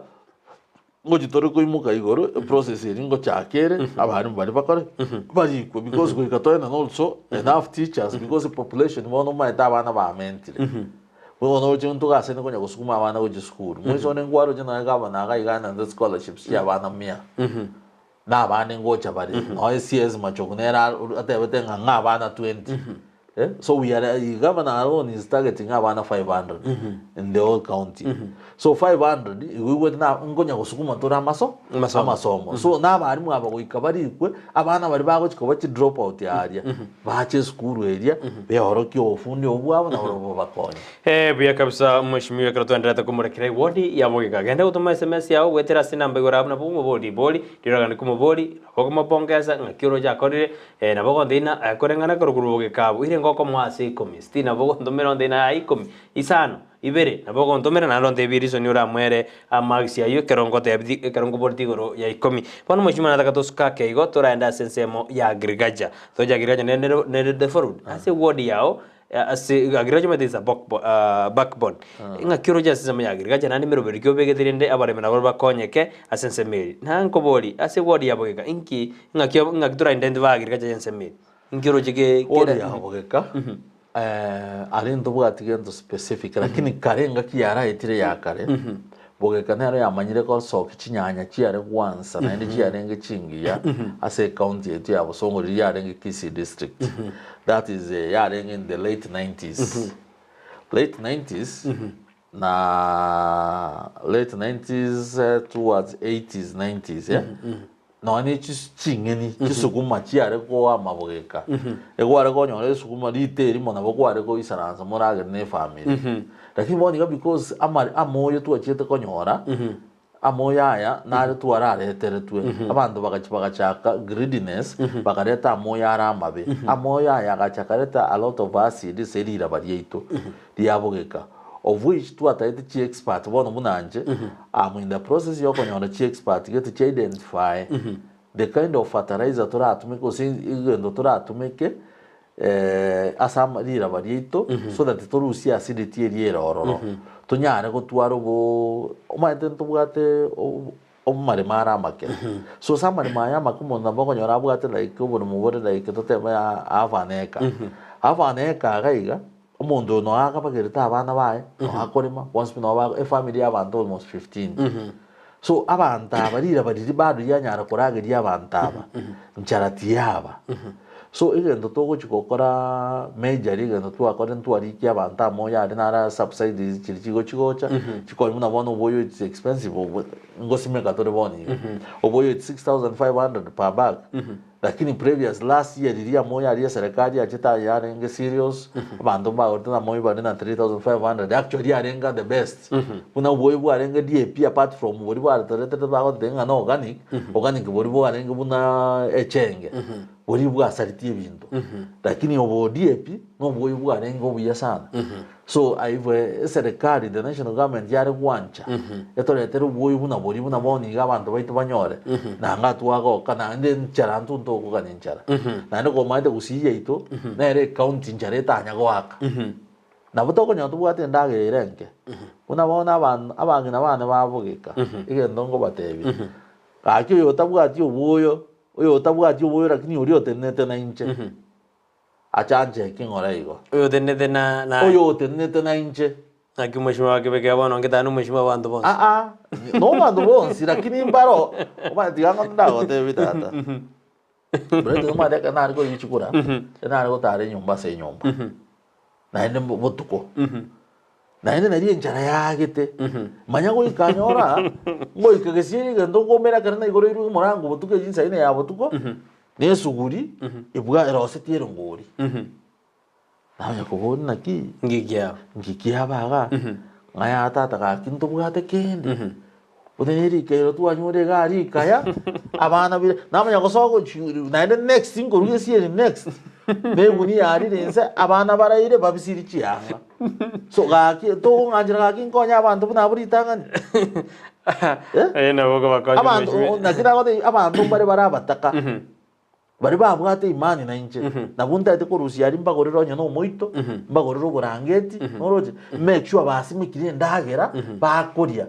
ngochi tore koimoka igoro eprocess eria ngochaka ere abarimu baria bakore barikwe because goika toenane also enough teachers because population bono omanyete abana bamentire. Bono oroche ntogasene konya gosukuma abana gochia sukuru. Moise one nkwaroche nonya gavana iga iga naende scholarships chia abana mia. Na abande ngocha bare. Nonya CS Machogu nere atebete ng'a ng'a abana 20. Eh, so we are gavana alone is targeting abana 500 in the whole county. So 500 igo igwete na nkonya gosukuma tore amaso Amasomo. amasomo. So na abarimu aba goika barikwe abana baria bagochia koba chi drop out aria. Bache esukuru eria, beorokie obofundi obwo bwabo, na barobwo babakonye. Eh, buya kabisa mheshimiwa ekero twenderete komorekera ewodi ya bogeka. Genda gotoma SMS yao goetera ase enamba igoro abwo nabo omobori ribori, rirogani komobori, nabo okomopongesa ng'aki oroche akorire, eh, nabo ogonteina eh, koreng'ana korwa korwa bogeka abwo, ire ngokomoa ase ikomi, sitini nabo ogontomera onteina aya ikomi, isano. Ibere, nabo ogontomera naende ontebie reason oramoere amarks ayio ekero ngotebi ekero nkoboreti igoro ya ikomi. Bono mheshimiwa nataka tosuke ake igo toraende ase ensemo ya agriculture. Toche agriculture nere nere nere devolved ase eward yao ase agriculture omanyete is a backbone. Ng'aki oroche ase ensemo ya agriculture naende emeroberi ki obegete rende abaremi nabo bakonyeke ase ensemo eri. Naye nkoborie ase eward ya bogeka inki ng'aki ng'aki tora identify agriculture ya ensemo eri? Inki oroche ke Ward kere ya bogeka Aria ntobwati gento specific lakini kare engaki yaraetire ya kare, bogeka nero yamanyire gosokia chinyanya chiare gwansa naende chiarenge chingiya ase ecounty yaito ya Bosongo riria yarenge Kisii district. That is yarenge in the late nineties. Late nineties na late nineties towards eighties nineties eh, nonya ne chis ching'eni chisukuma chiare koama bogeka, ekware konyora esukuma rito erimo nabo kware koisaransa moragere na efamiri. Lakini bono iga because amare amoyo twachiete konyora, amoyo aya nare twarareteretwe, abanto bagachia bagachaka greediness, bakareta amoyo are amabe. Amoyo aya agacha akareta a lot of acid ase riraba riaito ria bogeka, of which twataete chi expert bono buna inche, am in the process ya okonyora chi expert gete chi identify the kind of fertilizer toratumeke gose egento toratumeke ase ama riraba riaito so that torusie acidity eria ere ororo tonyare gotwara obo omanyete ntobwate obo omaremo are amake. So ase amaremo aya amake omonto nabo okonyora abwate like oboremo bore like totebe half an acre. Half an acre iga iga, omonto oyo noyo akabagerete abana baye, noyo akorema, bonsi pi noyo ba efamiri ya abanto almost 15. So abanto aba riraba riria bado rianyara korageria abanto aba, nchara tiyaba. So egento togochi gokora majorly egento twakora ntwarikia abanto amo oyo are nara subside chiria chigochi gocha, chikori buna bono oboyo it's expensive obo ngosimeka tore bono iga. Oboyo it's 6500 per bag. Lakini previous last year riria moi aria eserekari yachete aye yarenge serious, abanto mbagorete na moi bare na 3500 actually yarenge the best. Buna obwoyo bwarenge DAP apart from boria bwaretoretete bagoteba ng'a na organic, organic boria bwarenge buna echenge, boria bwasaritie ebinto. Lakini obo DAP na obwoyo bwarenge obuya sana. So aibwe eserekari the national government yare gwancha etoretere obwoyo buna boria buna bono iga abanto baito banyore nanga twagoka naende nchara ntwe ntokogania enchara naende komaete gusii yaito nere ecounty nchara etanya goaka nabo tokonyora tobwate endagera ere enke buna bono aban abang'ina bane babogeka egento nkobatebia gaki oyo otabwati obwoyo oyo otabwati obwoyo lakini oria otenenete nainche. Achanche eking'ora igo. Oyotenenete na naye. Oyotenenete na inche. Naki omweshimiwa akebekera bono ngetane omweshimiwa bw'abanto bonsi. Aa, nobanto bonsi, lakini mbaro, omanye tiga ng'o ndagotebi tata. Brother omanyete ekero nare korigia chikura, ekero nare gotara enyomba ase enyomba, naende mbo botuko, naende nari enchara yaagete, manya goika nyora, ngoika gesieri egento nkoumera ekero naigoreirwe omorango botuko echinsa ine ya botuko, Na esuguri ebwa erosetie erongori. Namanya koboria naki Nki kiaba? nki kiaba iga? Ng'a yaya tata gaki ntobwate kende. Buna ne rikairo twanyure iga rikaya, abana bire, namanya gosoa gochi naende next nkoruga esieri next, na egunia yarire inse, abana baraire babisiri chianga. So gaki togong'anchera gaki nkonye abanto buna abwo ritang'ani. Eh? Aye nabo okobakonya Abanto omweshimiwa. naki nagotebia abanto mbare bare abataka baria babwate imani na inche nabwo ntaete korusia aria mbagorere onye na omoito mbagorere oborangeti noroche make sure basimekire endagera bakoria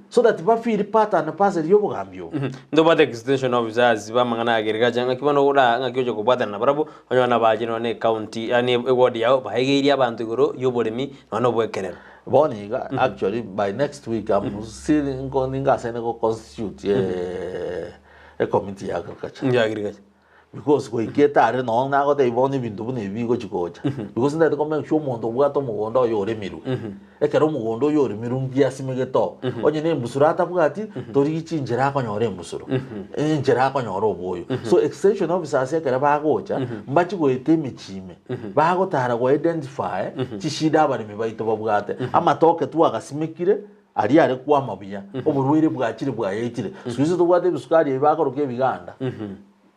so that ba feel part and parcel ya obogambi obo. Ntobwate extension officers b'amang'ana ya agriculture ng'aki bono ora ng'aki oche kobwatana nabarabwo Onye nabachire nonya ne ecounty yaani eward yao baegeirie abanto igoro y'oboremi nonya na obwekerero. Bono iga actually by next week I'm still nko ningasene go constitute e committee ya agriculture. Ya agriculture. Because goika etare noo nagotebia bono ebinto buna ebi bigochi gocha. Because ntagete ko make sure omonto obwate omogondo oye oremirwe. Ekero omogondo oyo oremirwe nki asimegete oo. Onye na embusuro atabwati, torigie chinchera akonyora embusuro, enchera akonyora oboyo. So extension officers ekero bagocha, mbachi goeta emechie ime, bagotara go identify chishida abaremi baito babwate. Amatoke twagasimekire, aria are kwama buya, oborwaire bwachire bwayaitire. Siku hizi tobwate ebisukari ebi bakoroka ebiganda.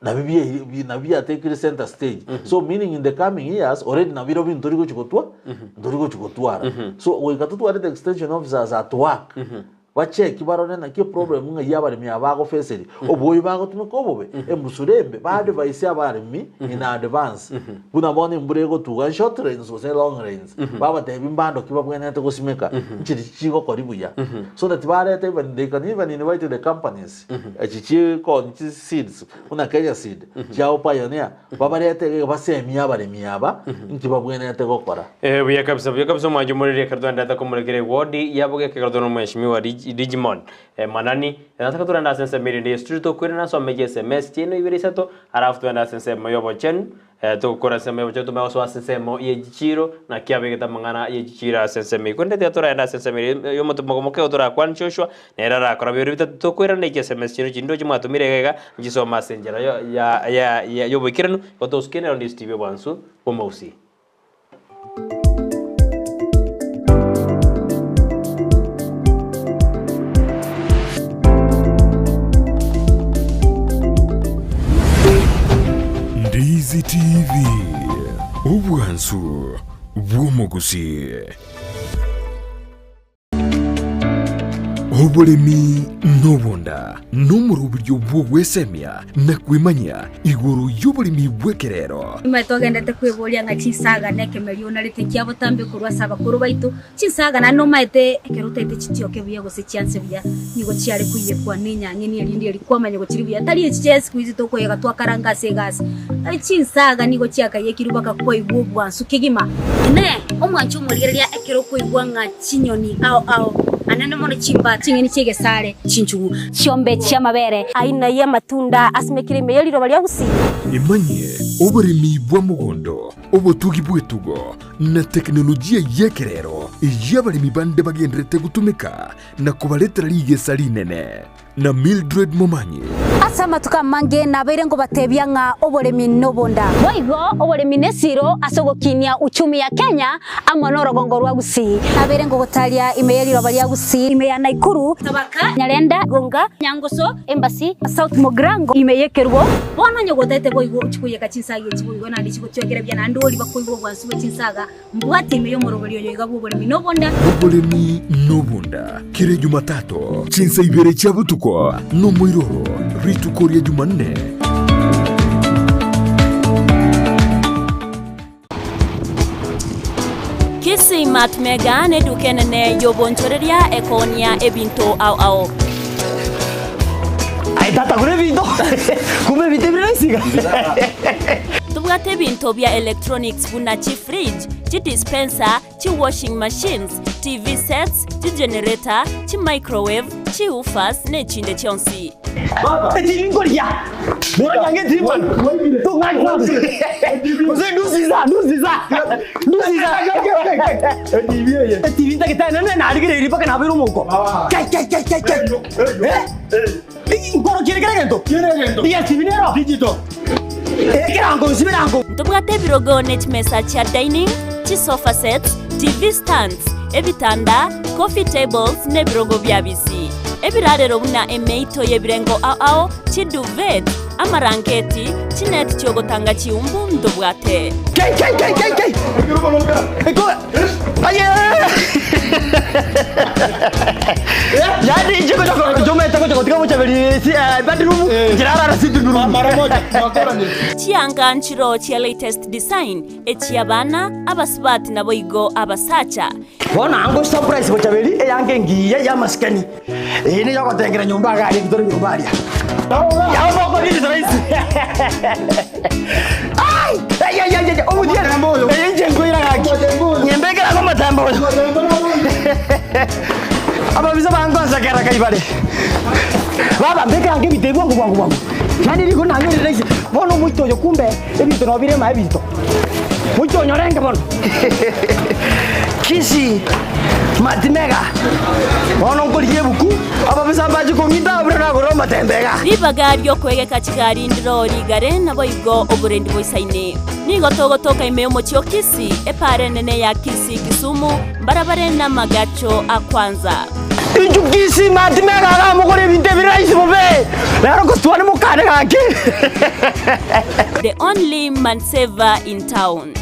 Nabio bie bi nabio biatekire center stage so meaning in the coming years already nabirobio ntori gochi gotwa ntori gochi gotwara so goika totwarete extension officers at work bacheki barore naki eproblem ng'ai abaremi aba bagofeseri oboyo bagotumeka obobe embusuro embe ba advise abaremi in advance buna bono embura egotuga short rains gose long rains babatebi mbando ki babwenerete gosimeka nchiri chigokori buya so that barete even they can even invite the companies Echi chikoni chi seeds buna Kenya seed chiabo pioneer babarete iga basemie abaremi aba inki babwenerete gokora. Eh, buya kabisa, buya kabisa omwancho omoreri ekero twaenderete komorekera ewodi ya bogeka ekero tore nomweshimiwa Rich- Richmond eh, Manani Eh, nataka torende ase ensemo erinde ye studio tokoirana ase omeche SMS chiaino ibere isato alafu twende ase ensemo ya obochenu eh, togokora ensemo ya obochenu tomanye gosoa ase ensemo ye chichiro naki abegete amang'ana ye chichiro ase ensemo eyio. Korende tiga toraende ase ensemo ere y'omotumo moke otorakwane Joshua, Nere arakora biria bitato tokoirana eki SMS chiino chinde oche mwatomire iga iga, nchisome ase enchera yo ya ya ya y'oboikeranu, igo tosuke nero Ndizi TV obwansu bw'omogusii. Ndizi TV, obwansu bw'omogusii. Oboremi nobonda nomoroberio bw'ogwesemia na kwemanyia igoro y'oboremi bw'ekerero. Nyuma togendete kweboria ng'a chinsaga na ekemerio onarete kia botambe korwa ase abakoro baito, chinsaga naende nomaete ekero otaete chitioke buya gose chianse buya, nigo chiare koiyekwa na enyang'eni erinde eria kwamanya gochiri buya tari echi chia siku hizi tokoyega twakaranga ase egasi. Chinsaga nigo chiakaiyekirwe mpaka kwaigwa obwansu kegima. Inee! Omwancha omorigereria ekero okoigwa ng'a chinyoni ao ao, anene mono chimba, ching'eni chi'egesare, chinchugu, chiombe chi'amabere. Aina y'amatunda asimekire ime ye riroba ria Gusii. Emanyie oboremi bwa mogondo, obotugi bw'etugo, na tekinolojia y'ekerero eyio abaremi bande bagendererete gotumeka na kobaretera rigesa rinene. Na Mildred Momanyi. Ase amatuko amange nabeire nkobatebia ng'a oboremi nobonda. Boigo oboremi nesiro ase ogokinia uchumi ya Kenya amo norogongo rwa Gusii. Nabeire ngogotaria ime ye riroba ria Gusii, ime ya Naikuru, Tabaka, Nyarenda, Gonga, Nyangoso, Embasi, South Mugirango, ime y'ekerubo. Bono onye gotete boigo ochie koiyeka chinsaga echi boigo naende chigochwekera buya naende oria bakoigwa obwansu bwe chinsaga, mbwate ime y'omoroberi oyo iga bw'oboremi nobonda. Oboremi nobonda, kera Ejumatatu, chinsa ibere chia botuko, nomoiroro, rituko ria Jumanne. Kisii Mart Mega neduka enene y'obonchoreria ekoonia ebinto ao ao. Aye tata gura ebinto kumbe ebinto ebire rahisi iga. Tobwate ebinto bia electronics buna chifridge, chidispenser, chiwashing machines, TV sets, chigenerator, chimicrowave, chiwoofers nechinde chionsi. Etv nkorigia Bora nyange etv bwana Tong'aki Gose ndusiza ndusiza ndusiza Etv ntagete nene narigereiri mpaka nabeire omouko Kai kai kai kai kai Eh Nkorokiere kera egento Iya etv nero Eh ekerango nsibe erango. Ntobwate ebirogo ne chimesa chia dining, chisofa sets, TV stands, ebitanda, coffee tables, na ebirogo bia bisi. Ebirarero buna emeito y'ebirengo ao ao, chiduvet, amarangeti, chineti chi'ogotanga chiumbu ntobwate. Kei kei kei kei kei Eko aye Yaani inche gocha jomete gocha gotiga bochaberi si bedroom nchirarara sitting room. Chianga nchiro chia latest design, echi'abana, abasubati naboigo abasacha. Bono ango surprise bochaberi eyange engiya y'amasikani. Eye niyo ogotengera nyomba iga aria ekitore nyomba aria. Yao mokorire rahisi. Ai! Ai ai ai ai omotiere. Eye inche nkoira gaki. Nyembekera ase omotembe oyo. Ababisa bangonsekera kai bare. Baba mbekera ange ebinto ebi bwango bwango bwango. Yaani rigo nanyorire rahisi. Bono omoito oyo kumbe ebinto nabo bire ime ebinto. Moito onyorenge bono. Kisi matimega. Bono nkorigia ebuku, ababisa mbache kong'ita buna nagorire omotembe iga. Ribaga ri'okwegeka chigari ndiro rigare, naboigo oborendi boisaine. Nigo togotoka ime y'omochie o Kisii, epaara enene ya Kisii Kisumu, mbarabare namagacho a Kwanza. Inchu Kisii matimega iga mogore ebinto ebire rahisi bobe. Rero gositwane mokane gaki. The only man saver in town.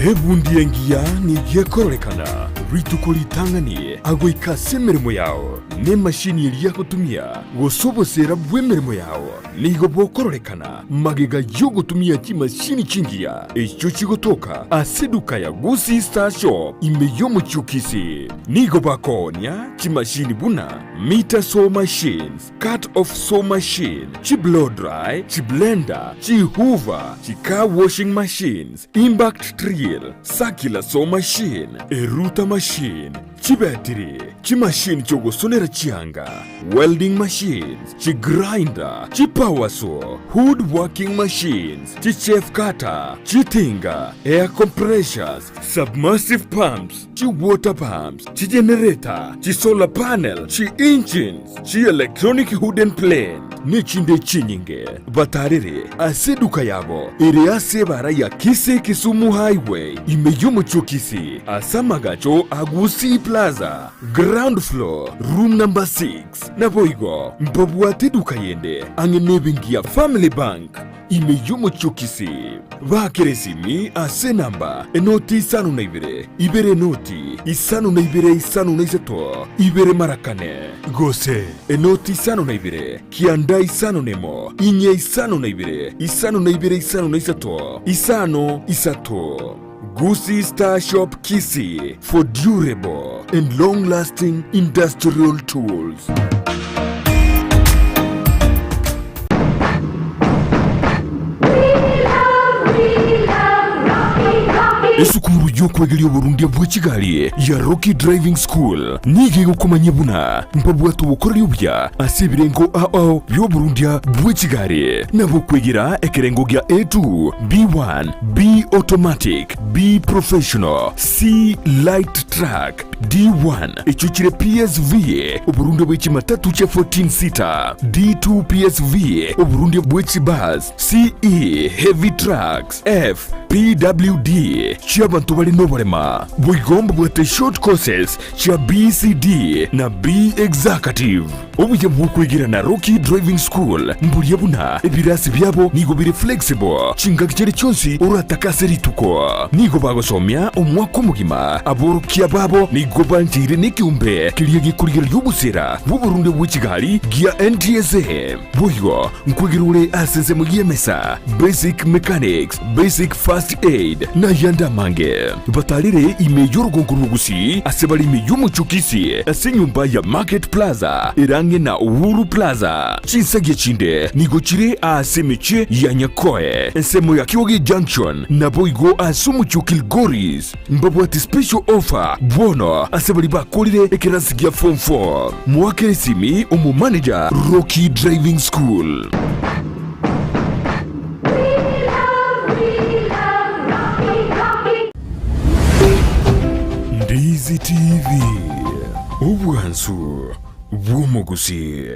Ebundi engiya nigo ekororekana rituko ritang'ani agoika ase emeremo yao, na emashini eria agotumia, gose oboseera bw'emeremo yao nigo bokororekana magega y'ogotumia chimashini chingiya echio chigotoka ase eduka ya Gusii Star Shop ime y'omochie o Kisii. Nigo bakoonia chimashini buna meter saw machines, Cut off saw machine, chi blow dry, chi blender, chi hoover, chi car washing machines, impact drill, circular saw machine, eruta machine, chibetiri, chimachine chiogosonera chianga, welding machines, chi grinder, chi power saw, wood working machines, chi chaff cutter, chitinga, air compressors, submersive pumps, chi water pumps, chi generator, chi solar panel, chi engines, chi electronic wooden plane, nechinde chinyinge. Batarere ase eduka yabo ere ase ebara ya Kisii Kisumu Highway ime y'omochie o Kisii ase amagacho a Gusii Plaza, ground floor, room number 6. Naboigo mbabwate eduka yende ang'e nebenki ya Family Bank ime y'omochie o Kisii. Baakere esimi ase enamba enoti isano na ibere, ibere enoti isano na ibere isano na isato, ibere mara kane, gose enoti isano na ibere, kianda isano na emo, inye isano na ibere, isano na ibere isano na isato, isano isato. Gusii Star Shop Kisii for durable and long-lasting industrial tools. Esukuru y'okwegeria oborundia bwe chigari ya Rocky Driving School nigo egokomanyia buna mbabwate obokoreri obuya ase ebirengo ao ao bi'oborundia bwe chigari, nabo okwegera ekerengo gia A2, B1, B Automatic, B Professional, C Light Truck, D1, echio chire PSV, oborundia bwe chimatatu chia 14 seater, D2 PSV, oborundia bwe chibus, CE, Heavy Trucks, F, PWD, chi'abanto bare noborema. Boigo mbabwate short courses chia BCD na B Executive. Obuya bw'okwegera na Rocky Driving School mboria buna ebirasi biabo nigo bire flexible chingaki chiria chionsi oratake ase rituko. Nigo bagosomia omwaka omogima. Aborokia babo nigo bancheire nekeombe keria gekorigereria obosera bw'oborundia bwe chigari gia NTSA. Boigo nkwegera ore ase ensemo y'emesa, basic mechanics, basic first aid, na ayande amange. Batarere ime y'orogongo rw'Ogusii ase bare ime y'omochie o Kisii ase enyomba ya Market Plaza ere ang'e na Uhuru Plaza. Chinsagia chinde nigo chire aase emechie ya Nyakoe, ensemo ya Kioge Junction, naboigo ase omochie o Kilgoris. Mbabwate special offer bono ase baria bakorire ekerasi gia form 4. Moakere esimi omomanager Rocky Driving School. Ndizi TV, obwansu bw'omogusii.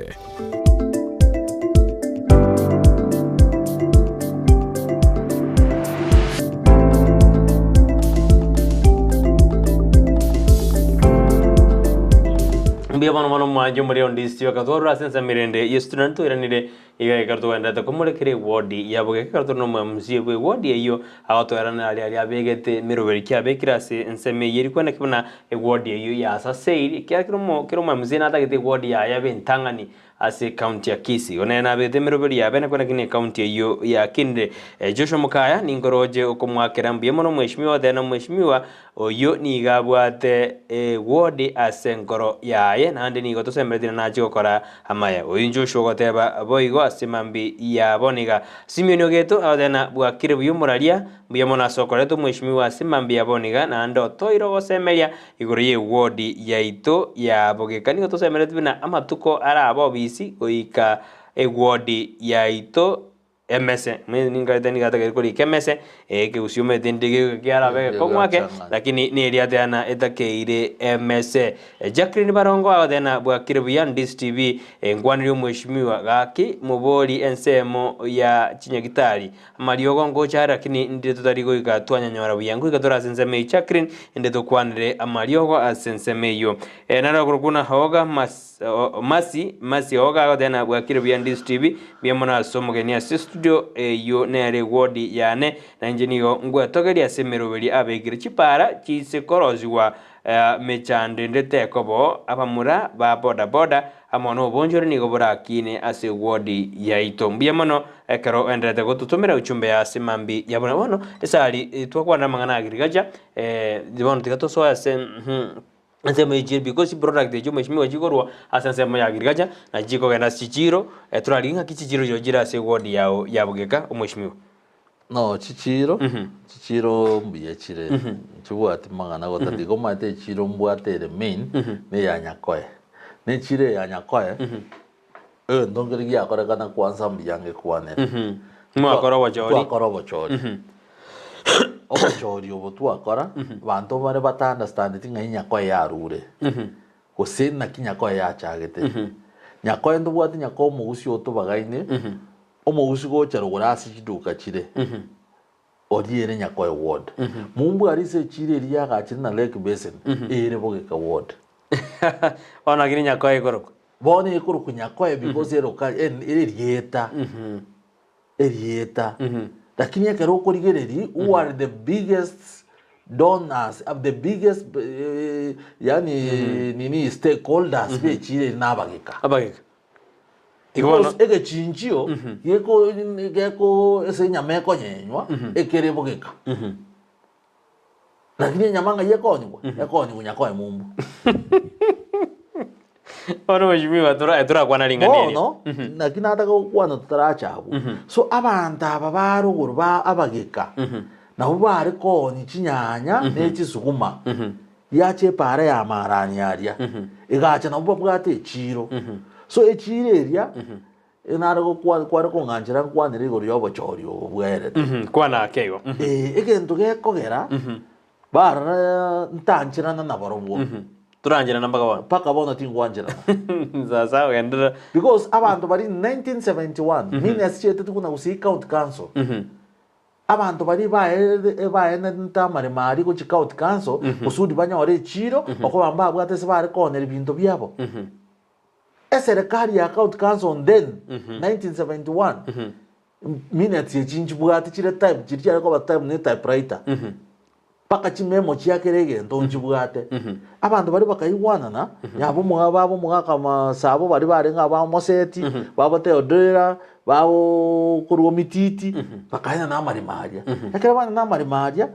Mbuya bono bono mwanche omorero ndisio akatwarora ase ensemo erende Yesu tuna toiranire iga ekero togenderete komorekera ewodi ya bogeka ekero tore nomwamsie bwe ewodi eyio agotoeranera aria aria abegete emeroberi ki abekire ase ensemo eyio eri kweneki buna Ewodi eyio yasaseiri, ekiagera kera omo kera omwamuse natagete ewodi yaye abe entang'ani ase ekaunti ya Kisii. Igo nere nabegete emeroberi yabe na kweneki na ekaunti eyio yakinire. Joshua Mukaya, ninkoroche okomoakera mbuya mono omweshimiwa otebe na omweshimiwa oyio nigo abwate ewodi ase enkoro yaye naende nigo tosemeretie na nachie gokora amaya. Oyio Joshua ogoteba boigo ase mambia ya bono iga. Simeon Ogeto agoteba na bwakire buya omoraria, Mbuya mono ase okoreta omweshimiwa ase mambia bono iga, naende otoire ogosemeria igoro y'ewodi yaito ya bogeka. Nigo tosemeretie buna amatuko arabe obisi goika ewodi yaito emese. Ninkarete nigo atagete korika emese, ekegusii omanyete ndege kiarabe egekong'u ake, lakini neria ateana etakeire emese. Jacqueline Barongo agotena bwakire buya Ndisi TV, enkwaneri omweshimiwa gaki mobori ensemo ya chinyagitari Amariogo ngocha are lakini inde totari goika twanyanyora buya. Ngoika tore ase ensemo eyio Jacqueline, inde tokwanere amariogo ase ensemo eyio. Eh, naro akorokwa buna Oga Mas, o, Masi, Masi Oga agoteba na bwakire buya Ndisi TV, mbuya mono ase omogeni ase estudio eyio nere ewodi yane, na inche nigo ngwetogeria ase emeroberi abekire chipara chise korosigwa eh, mechando ende tekobo, abamura ba boda boda Amo nobonchore nigo borakine ase ewodi yaito. Mbuya mono ekero oenderete gototomera uchumbe ya ase mambi ya buna bono esari twakwanera amang'ana a agriculture bono tiga tosoe ase ensemo ye chiro because product echio mweshimiwa chikorwa ase ensemo ya agriculture nachi chikogenda ase chichiro torarigie ng'aki chichiro chiao chire ase ewodi yao ya bogeka omweshimiwa. No chichiro, chichiro mbuya chire, nchibwati mang'ana gotatiga omanyete echiro mbwate ere main, na eya Nyakoe. Na echiro eye ya Nyakoe, egento nkere giakorekana kwanza mbuya ngekwanere. Mwakora obochori. Twakora obochori. Obochori obo twakora, abanto bare bata understandeti ng'ai Nyakoe yarure, gose naki Nyakoe yachagete. Nyakoe ntobwate Nyakoe omogusi otobagaine, Omousi gocha rogoro ase chiduka chire, oria ere Nyakoe ward. Mumbware ase echiro eria yagachire na Lake Basin, ere Bogeka ward. Bono lakini Nyakoe ekorokwa. Bono ekorokwa Nyakoe because eroka ere erieta, erieta. Lakini ekero okorigereria who are the biggest donors, the biggest yaani nini stakeholders be echiro eria nabageka. Abageka. Igo bono Because egechinchio geko geko ase enyama ekonyenywa ekere bogeka. Lakini enyama ng'ai ekonyigwa? Ekonyigwa nyakoe mumbu. bono mheshimiwa tora torakwana ring'ana erio. Bono naki nataka gokwana totaracha abwo. So abanto aba ba rogoro ba abageka. Nabo bare koonia chinyanya ne chisukuma, yacha epaara ya amarani aria, egacha nabo babwate echiiro. So echiiro eria, nare gokwa kware kong'anchera nkwanere igoro ya obochori obo bwaerete. Kwana ake igo. Eh, egento gekogera, barora ntancherana nabarobwo. Torancherana mpaka bono. Mpaka bono tingwancherana. Sasa ogenderera. Because abanto baria in 1971, minutes chiaetete buna Gusii County Council, Abanto baria baenenete amaremo aria gochia County Council kusudi banyore echiiro, okoba mbabwate ase bare koonera ebinto biabo. Eserekari ya County Council then, 1971, minutes echi nchibwate chire type chiria chiare koba type ne typewriter, mpaka chimemo chia kera egento nchibwate. Abanto baria bakaigwanana, yaba omoga baba omogaka masabo baria barenge aba Moseti, baba Theodora, babo korwa Omititi, bakaenana amaremo aria. Ekero baenana amaremo aria,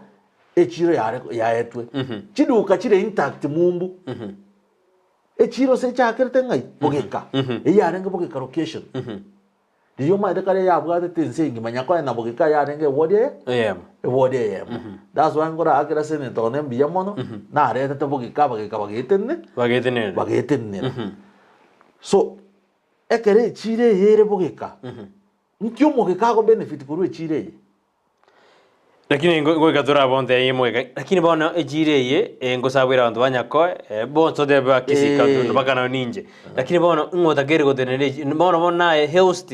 echiro yare yaetwe. Chiduka chire intact mumbu. Echiro ase echakerete ng'ai? Bogeka. Eyio yarenge Bogeka location. Riria omanyete kare yabwatete ense engima nyakoe na bogeka yarenge ewodi eye Eyemo. ewodi eyemo. That's why nkoraakera senator one mbuya mono naretete bogeka abageka bagetenene Bagetenenera. bagetenenera. So ekero echiro eye ere bogeka nki omogeka ago benefit korwa echiro eye? Lakini ngoika torabonte eye moika lakini bono echiro eye eh, ngosabwera abanto ba Nyakoe eh, bonsi otebe ba Kisii County mm. mpaka nao ninche lakini bono ng'o otakeire gotenena echi bono bono naye host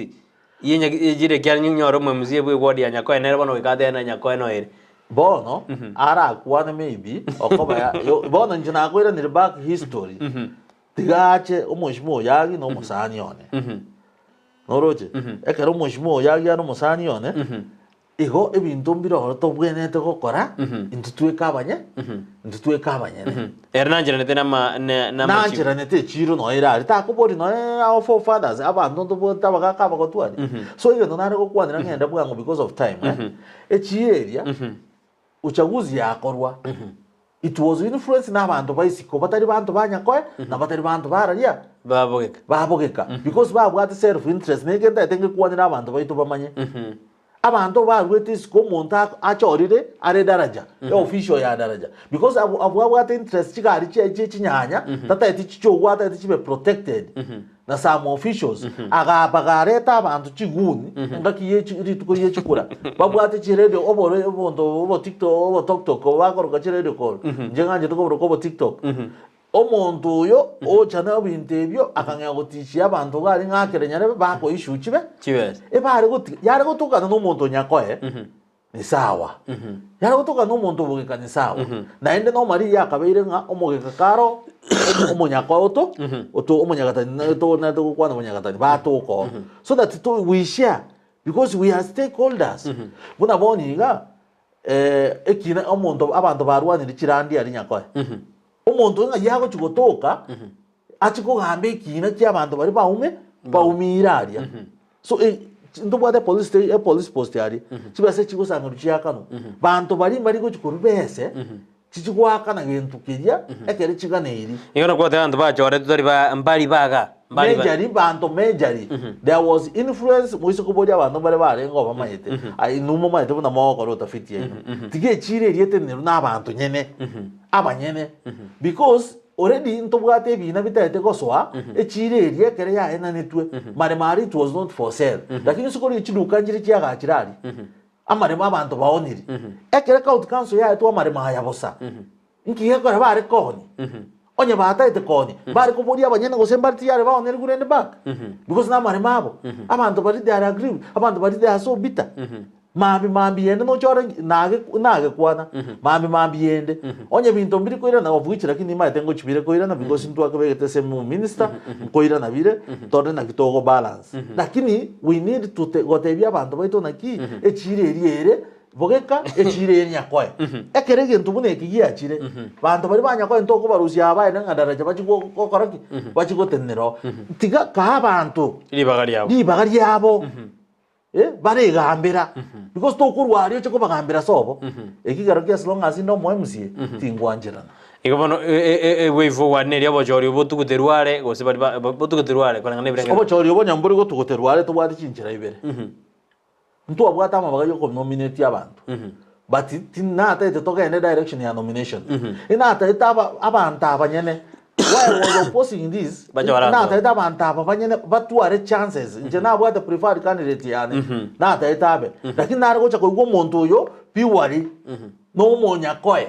ye echiro ekiagera nyore omo MCA bwe ward ya Nyakoe nere bono goika atebe na Nyakoe noere. Bono arakwane maybe okoba ya yo bono inche nakoiranire back history tiga ache omweshimiwa oyo agie na omosani one. Noroche? Ekero omweshimiwa oyo agiane omosani one, igo ebinto mbire oro tobwenerete gokora, intwe tweke abanye, intwe tweke abanyene. Ere nancheranete nama ne- namachibo. Nancheranete echiro noyo ere aria, takobori noe our forefathers, abanto ntobwate abagaka abagotu aria. So egento nare gokwanera ng'ende bwango because of time eh, echiro eria, uchaguzi yakorwa, it was influenced na abanto ba isiko batari banto ba Nyakoe na batari banto ba raria Babogeka. babogeka because babwate self interest na egento ntagete ngekwanere abanto baito bamanye. Abanto barwete isiko omonto ak- achorire are daraja e official ya daraja because abwo abwo abwate interest chigari chiaye chie chinyanya tatageti chichogwa atagete chibe protected na some officials aga bagareta abanto chiguni engaki ye chi rituko rie chikura babwate chiradio obore obonto obo tiktok obo toktok bakoroka chiradio call inche ng'anchete koboroka obo tiktok omonto oyo ocha na ebinto ebio akang'ea gotichia abanto iga aria ng'akere nyarebe bako issue chibe Chibesa. ebare goti yare gotokana na omonto onyakoe Ni sawa. Yare gotoka nomonto obogeka ni sawa. Naende nomari yakabeire ng'a omogeka karo omonyakoe oto oto omonyagatani na to na togokwana omonyagatani batoka oo. So that to we share because we are stakeholders. Buna bono iga ekina omonto abanto barwanire chirandi aria nyakoe. Omonto ng'ai agochi gotoka achie kogamba ekiina ki'abanto baria baume baumiire aria. So e ntobwate epolice sta epolice post aria, chibesa echigosangerwa chiakanwa, banto baria mbari gochi korwa bese, chichigoakana gento keria ekere chiganeiri. Igo nakwate abanto bachoretwe tari ba mbari baga mbari ba Majorly banto majorly there was influence moise koboria abanto mbare barenge oo bamanyete aye inwe momanyete buna mogokora utafiti yaino. Tiga echiro eria etenenerwe na abanto nyene abanyene because Already ntobwate ebiina bitaete gosoa echiro eria ekero yaenanetwe maremo aria it was not for sale lakini ase korigia chiduka nchire chiagachire aria amaremo abanto baonire ekero county council yaetwe amaremo aya bosa nki gekogera bare koonia onye bataete koonia bare koboria abanyene gose mbare tiyare baonerigwe rende back because namaremo abo abanto baria they are aggrieved abanto baria they are so bitter. Mambi mambi yende nochore nage nagekwana mambi mambi yende onye binto mbiri koirana of which lakini nimaete ngochi bire koirana because ntwakebegete ase omominister nkoirana bire tore naki togo balance lakini we need to te gotebia abanto baito naki echiro eria ere bogeka echiro eye nyakoe ekero egento buna eke giachire banto baria ba nyakoe ntokobarusia aba aye ng'a daraja bachie go gokora ki bachie gotenenera oo tiga kaa abanto Ribaga riabo. ribaga riabo. Eh, baregambera because tokorwa aria oche kobagambera sobo ekigero kia as long as inde omo MCA tingwancherana. Igo bono way forward neri obochori obo botuguterwe are gose bari ba botuguterwe are koreng'ana na ebirengererio. Obochori obo onye mbori gotuguterwa are tobwate chinchera ibere. Ntwabwate amabaga ya okonominate abanto. But tinataete togende direction ya nomination. Inataete aba abanto abanyene why I was opposing this Bache barasoa. nataete abanto aba banyene batware chances inche nabwate preferred candidate yane nataete abe lakini nare gocha koigwa omonto oyo piwari na omonyakoe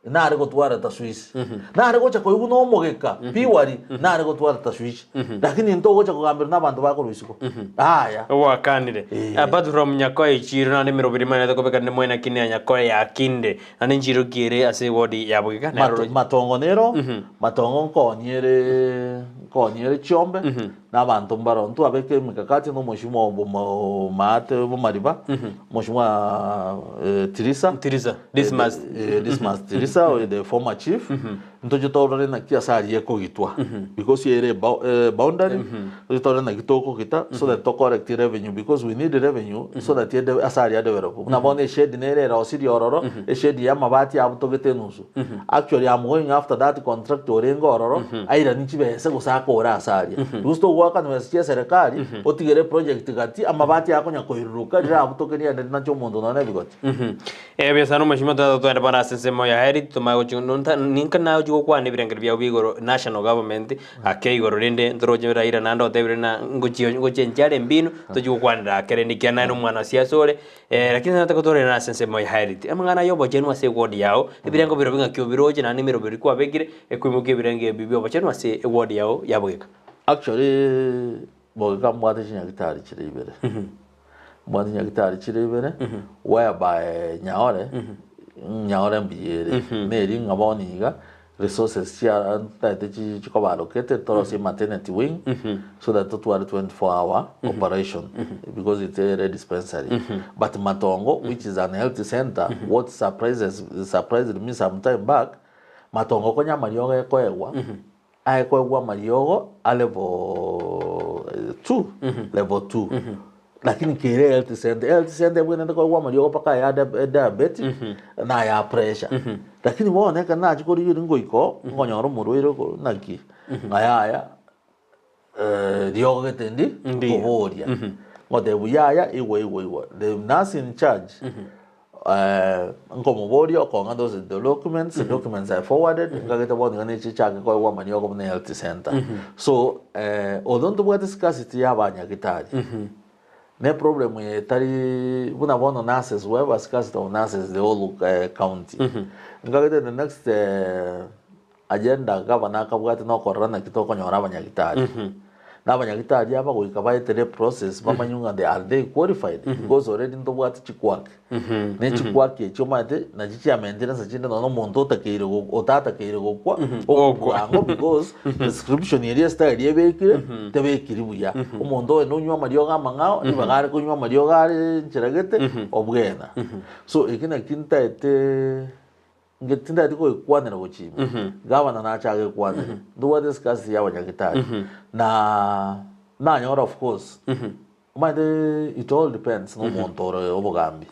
Nare gotwara tashwishi. Nare gocha koigwa nomogeka piwari, nare gotwara tashwishi. Lakini ntogocha kogamberwa nabanto bakorwa isiko. Yaya. Gwakanire. Eh. Apart from Nyakoe echiro naende emeroberi emanete kobeka nde mwene kine ya Nyakoe ya kinde. Naende enchiro ki ere ase eward ya Bogeka nero Mato, oroche. matongo nero, matongo nkonyere nkonyere chiombe, na abanto mbaro ntwabeke emikakati na omoshimo obo maate bomariba, omoshimo Tirisa. Tirisa. Dismas. Dismas Tirisa oyo the former chief ntoche torore naki ase aria ekogitwa because ere boundary toche torore naki tokogita so that to collect revenue because we need revenue so that ede ase aria adevelop buna bono eshedi nere erosirie ororo eshedi ya amabati abutogete enusu actually am going after that contractor orenge ororo airanie chibese gose akore ase aria because togoakana besa chia eserekari otigere eproject gati amabati akonya koiruruka rirabutoke riende rinache omonto nonya na ebigoti. Ebiasara na omosimo tata twende bono ase ensemo ya heri tomanye gochi nonta ninka naye ochi gokwana ebirengero biabo bia igoro national government ake igoro rende ntoroche Raila naende otebire ng'a ngochi ngochenchia are embinu tochi gokwanera ake rende ekiagera naye na omwana siasa ore lakini nataka gotorera ase ensemo ya health amang'ana aya obochenu ase eward yao ebirengo birobio ng'aki obiroche naende emerobio eria kwabekire ekoimokia ebirengo ebi bia obochenu ase eward yao ya bogeka. Actually bogeka mbwate chinyagitari chire ibere. Mbwate nyagitari chire ibere, whereby nyaore, nyaore mbuya ere. Neri ng'a bono iga, resources chia ntaete chi chikoba allocated torosie maternity wing, so that totware 24 hour operation, because it's a dispensary. But Matongo, which is an health center, what surprises surprised me some time back, Matongo konya amariogo ekoegwa, Aye koegwa amariogo a level 2, level 2. Lakini kere health center, health center ebwenerete koegwa amariogo mpaka aya diabetic na aya pressure. Lakini bono ekero nachia korigereria ngoika oo, nkonyora omorwaire oko naki, ng'a yaya riogo gete ndi Ndiyo. koboria. Ngotebiwa yaya igwa igwa igwa. The nurse in charge Nkomoboria okong'a those the documents, the documents I forwarded, nkagete bono iga neche chake koegwa amariogo buna health center. So, although ntobwate scarcity ya abanyagitari, ne problem eye etari buna bono nurses, we have a scarcity of nurses the whole county. Nkagete the next agenda gavana akabwate nokorora naki tokonyora abanyagitari. Na abanyagitari aba goika baetere eprocess bamanye ng'a they are they qualified because already ntobwate chikwaki. Ne chikwaki echio omanyete nachi chiamentire nse chinde nonya omonto otakeire go otatakeire gokwa Ogokwa. okobwango because prescription eria estyle ebekire tebekiri buya. Omonto oye nonywa amariogo amang'ao ribaga are konywa amariogo are nchera gete obwena. So eki naki ntaete Inche tindati goikwanera gochia ime, gavana nache agekwanere. Ntobwate scarcity ya abanyagitari. Na nanyora of course, omanyete it all depends na omonto ore obogambi.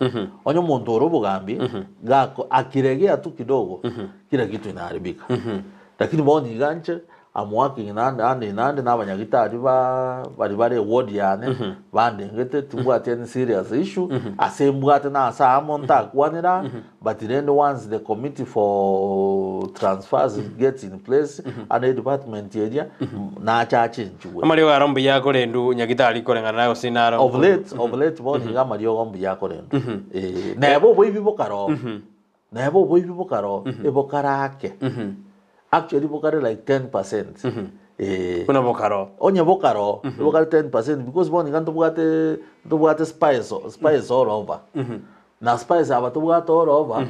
Onye omonto ore obogambi, gako akiregea tu kidogo, kila kitu inaharibika. Lakini bono iga inche I'm working nande ande nande na abanyagitari ba baria bare eward yane bandengete timbwati any serious issue ase mbwate na ase amo ntakwanera but rende once the committee for transfers gets in place ande edepartment eria nache achenchigwe. Amariogo aro mbuya akorendwa nyagitari koreng'ana na gose naro Of late, of late bono iga amariogo mbuya akorendwa. Eh, neba oboibi bokare oo. Neba oboibi bokare oo, ebokare ake. Actually bokare like 10%. Eh. Buna bokare oo. Onye bokare oo, ebokare 10% because bono iga ntobwate ntobwate spies spies all over. Na spies aba tobwate all over,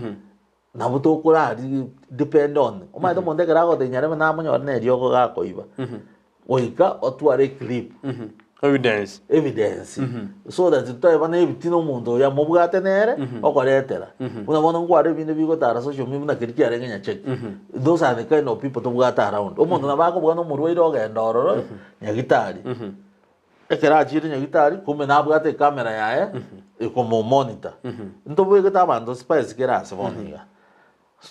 nabo tokora depend on. Omanyete omonto ekero agotebia nyarebe namonyore na eriogo gakoiba, goika otware eclip. Evidence. Evidence. So that toeba na ebitina omonto oyo amobwate nere, okoretera. Buna bono nkware ebinde bigotara social media buna keria kiarenge Nyacheki. Those are the kind of people tobwate around. Omonto nabo akobua na omorwaire ogenda ororo, nyagitari. Ekero achiire nyagitari, kumbe nabwate ecamera yaye, ekomomonitor. Ntobegete abanto spies kera ase bono iga.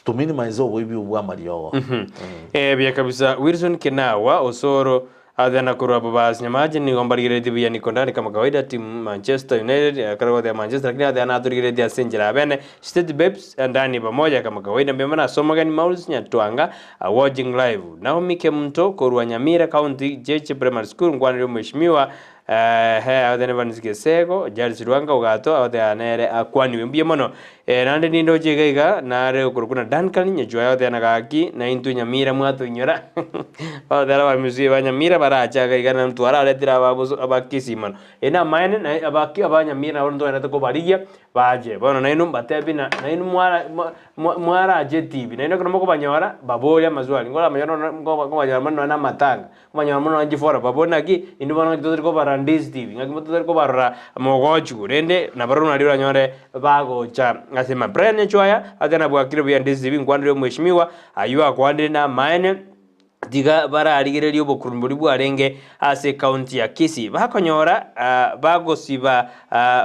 To minimize oboibi obwo bw'amariogo. Eeh buya kabisa Wilson Kenawa Osoro. Athana korwa abwo ba Nyamache nigo mbarigereretie buya niko ndani kama kawaida team Manchester United ekero goteba Manchester lakini Athana atorigereretie ase enchera ya bene State Babes ndani pamoja kama kawaida mbuya mono ase omogeni Maurice Nyatwanga watching live Naomi Kemunto korwa Nyamira County Jeche Primary School nkwanere omweshimiwa Eeh agote Evans Gesego, Charles Lwanga Ogato agote aa nere akwaniwe mbuya mono. Naende nindoche iga iga nare okorokwa na Duncan Nyachuaya agote na gaki naintwe Nyamira mwatoinyora agote abamusie ba Nyamira barache iga iga na ntwararetire ababoso abakisii mono. Eye namaene na abaki aba Nyamira nabo ntwenerete kobarigia bache. Bono nainwe mbatebi na nainwe mwara mwa mwarache etibi naende ekero mokobanyora baborie amaswali nkoramanyore nonya nkobanyora mono nonya na amatanga. Omanyora mono inche fora babori naki intwe bono naki totari kobarora ndisi TV ng'aki totari kobarora mogochigwa rende nabarobwo nario oranyore bagocha ase ma Brian Nyachwaya ase nabwakire buya ndisi TV nkwanire omweshimiwa aywo akwanire namaene tiga bararigereria obokurumi boria bwarenge ase ecounty ya Kisii bakonyora bagosiba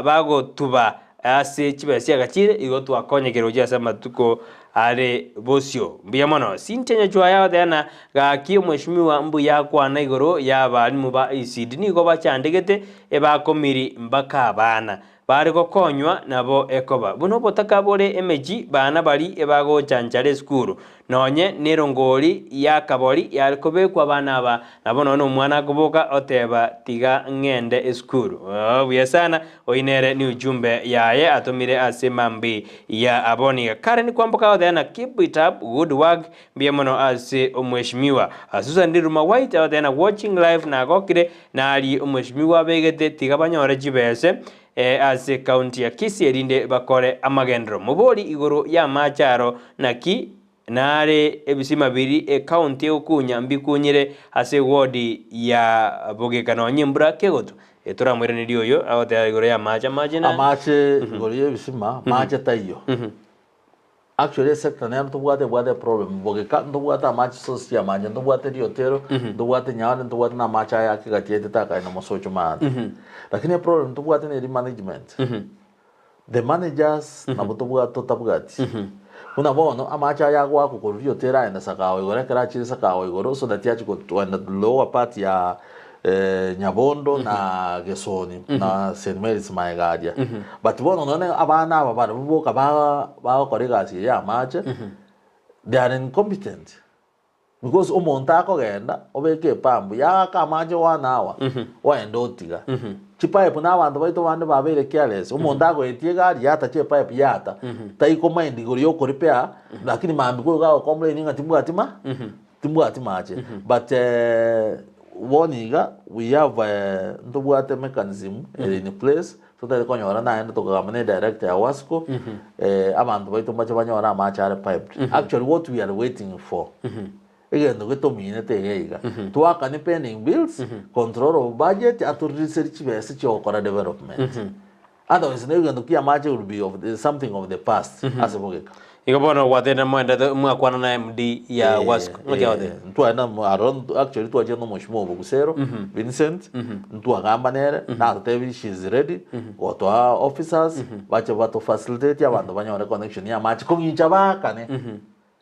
bagotuba Ase chibesa chiagachire igo twakonyekire gochia ase amatuko are bosio. Mbuya mono. Cynthia Nyachwaya agoteba na gaki omweshimiwa mbuya akwana igoro ya abalimu ba ECD nigo bachandegete ebakomiri mpaka abana bare gokonywa nabo ekoba buna obotaka bore emechi bana bari ebagocha nchara esukuru Nonye nerongori y'akabori yare kobekwa abana aba, nabo nonye nomwana akoboka oteba, Tiga ng'ende esukuru. Oo, buya sana, oyio nere ni ujumbe yaye atomire ase mambi ya aboniga. Karen kwamboka agoteba na keep it up good work, mbuya mono ase omweshimiwa. Susan Ndiruma White agoteba na watching live nagokire narie omweshimiwa abegete tiga banyore chibese ase ekaunti ya Kisii erinde bakore amagenderero. Mobori igoro y'amache aro naki nare ebisima biri ekaunti egokunya mbikunyire ase ewodi ya Bogeka nonye embura kegotwa. Toramoiranerie oyo agoteba igoro y'amache amache na Amache igoro y'ebisima, mache taiyo. Actually esector nero ntobwate ebwate eproblem bogeka ntobwate amache source chia amache ntobwate riotero ntobwate nyaore ntobwate na amache aya ake gati yaito takaenda mosocho maate lakini eproblem ntobwate neri management the managers nabo tobwate totabwati buna bono amache aya agoakwa korwa riotero aende sakawa igoro ekero achire sakawa igoro so that achie kogenda lower part ya Nyabondo na Gesoni na St Mary's maega aria. But bono nonye abana aba barabwo boka bagokora egasi eye ya amache, they are incompetent because omonto akogenda obeke epampu yaaka amache one hour oende otiga. Chipipe na abanto baito bande babeire careless, omonto agoetia egari yatacha epipe yata, taikomind igoro ya okorepair lakini mambia koigo agocomplain ng'a timbwati ma. Timbwati mache but bono iga we have ntobwate mechanism ere in place totari konyora naende tokogamba ne director ya WASCO abanto baito mbache banyore amache are piped. Actually what we are waiting for egento getominete iga iga twakane pending bills, control of budget atoririserie chibesa chiogokora development. Otherwise na egento kia amache will be of the something of the past ase bogeka. Igo bono gwatebire moendete mwakwana na MD ya Wasco ng'aki agoteba? Ntwaenda aro actually twachire na omweshimiwa Obogusero Vincent ntwagamba nere natotebirie she is ready gotoa officers bache bato facilitate abanto banyore connection ya amache kong'icha baakane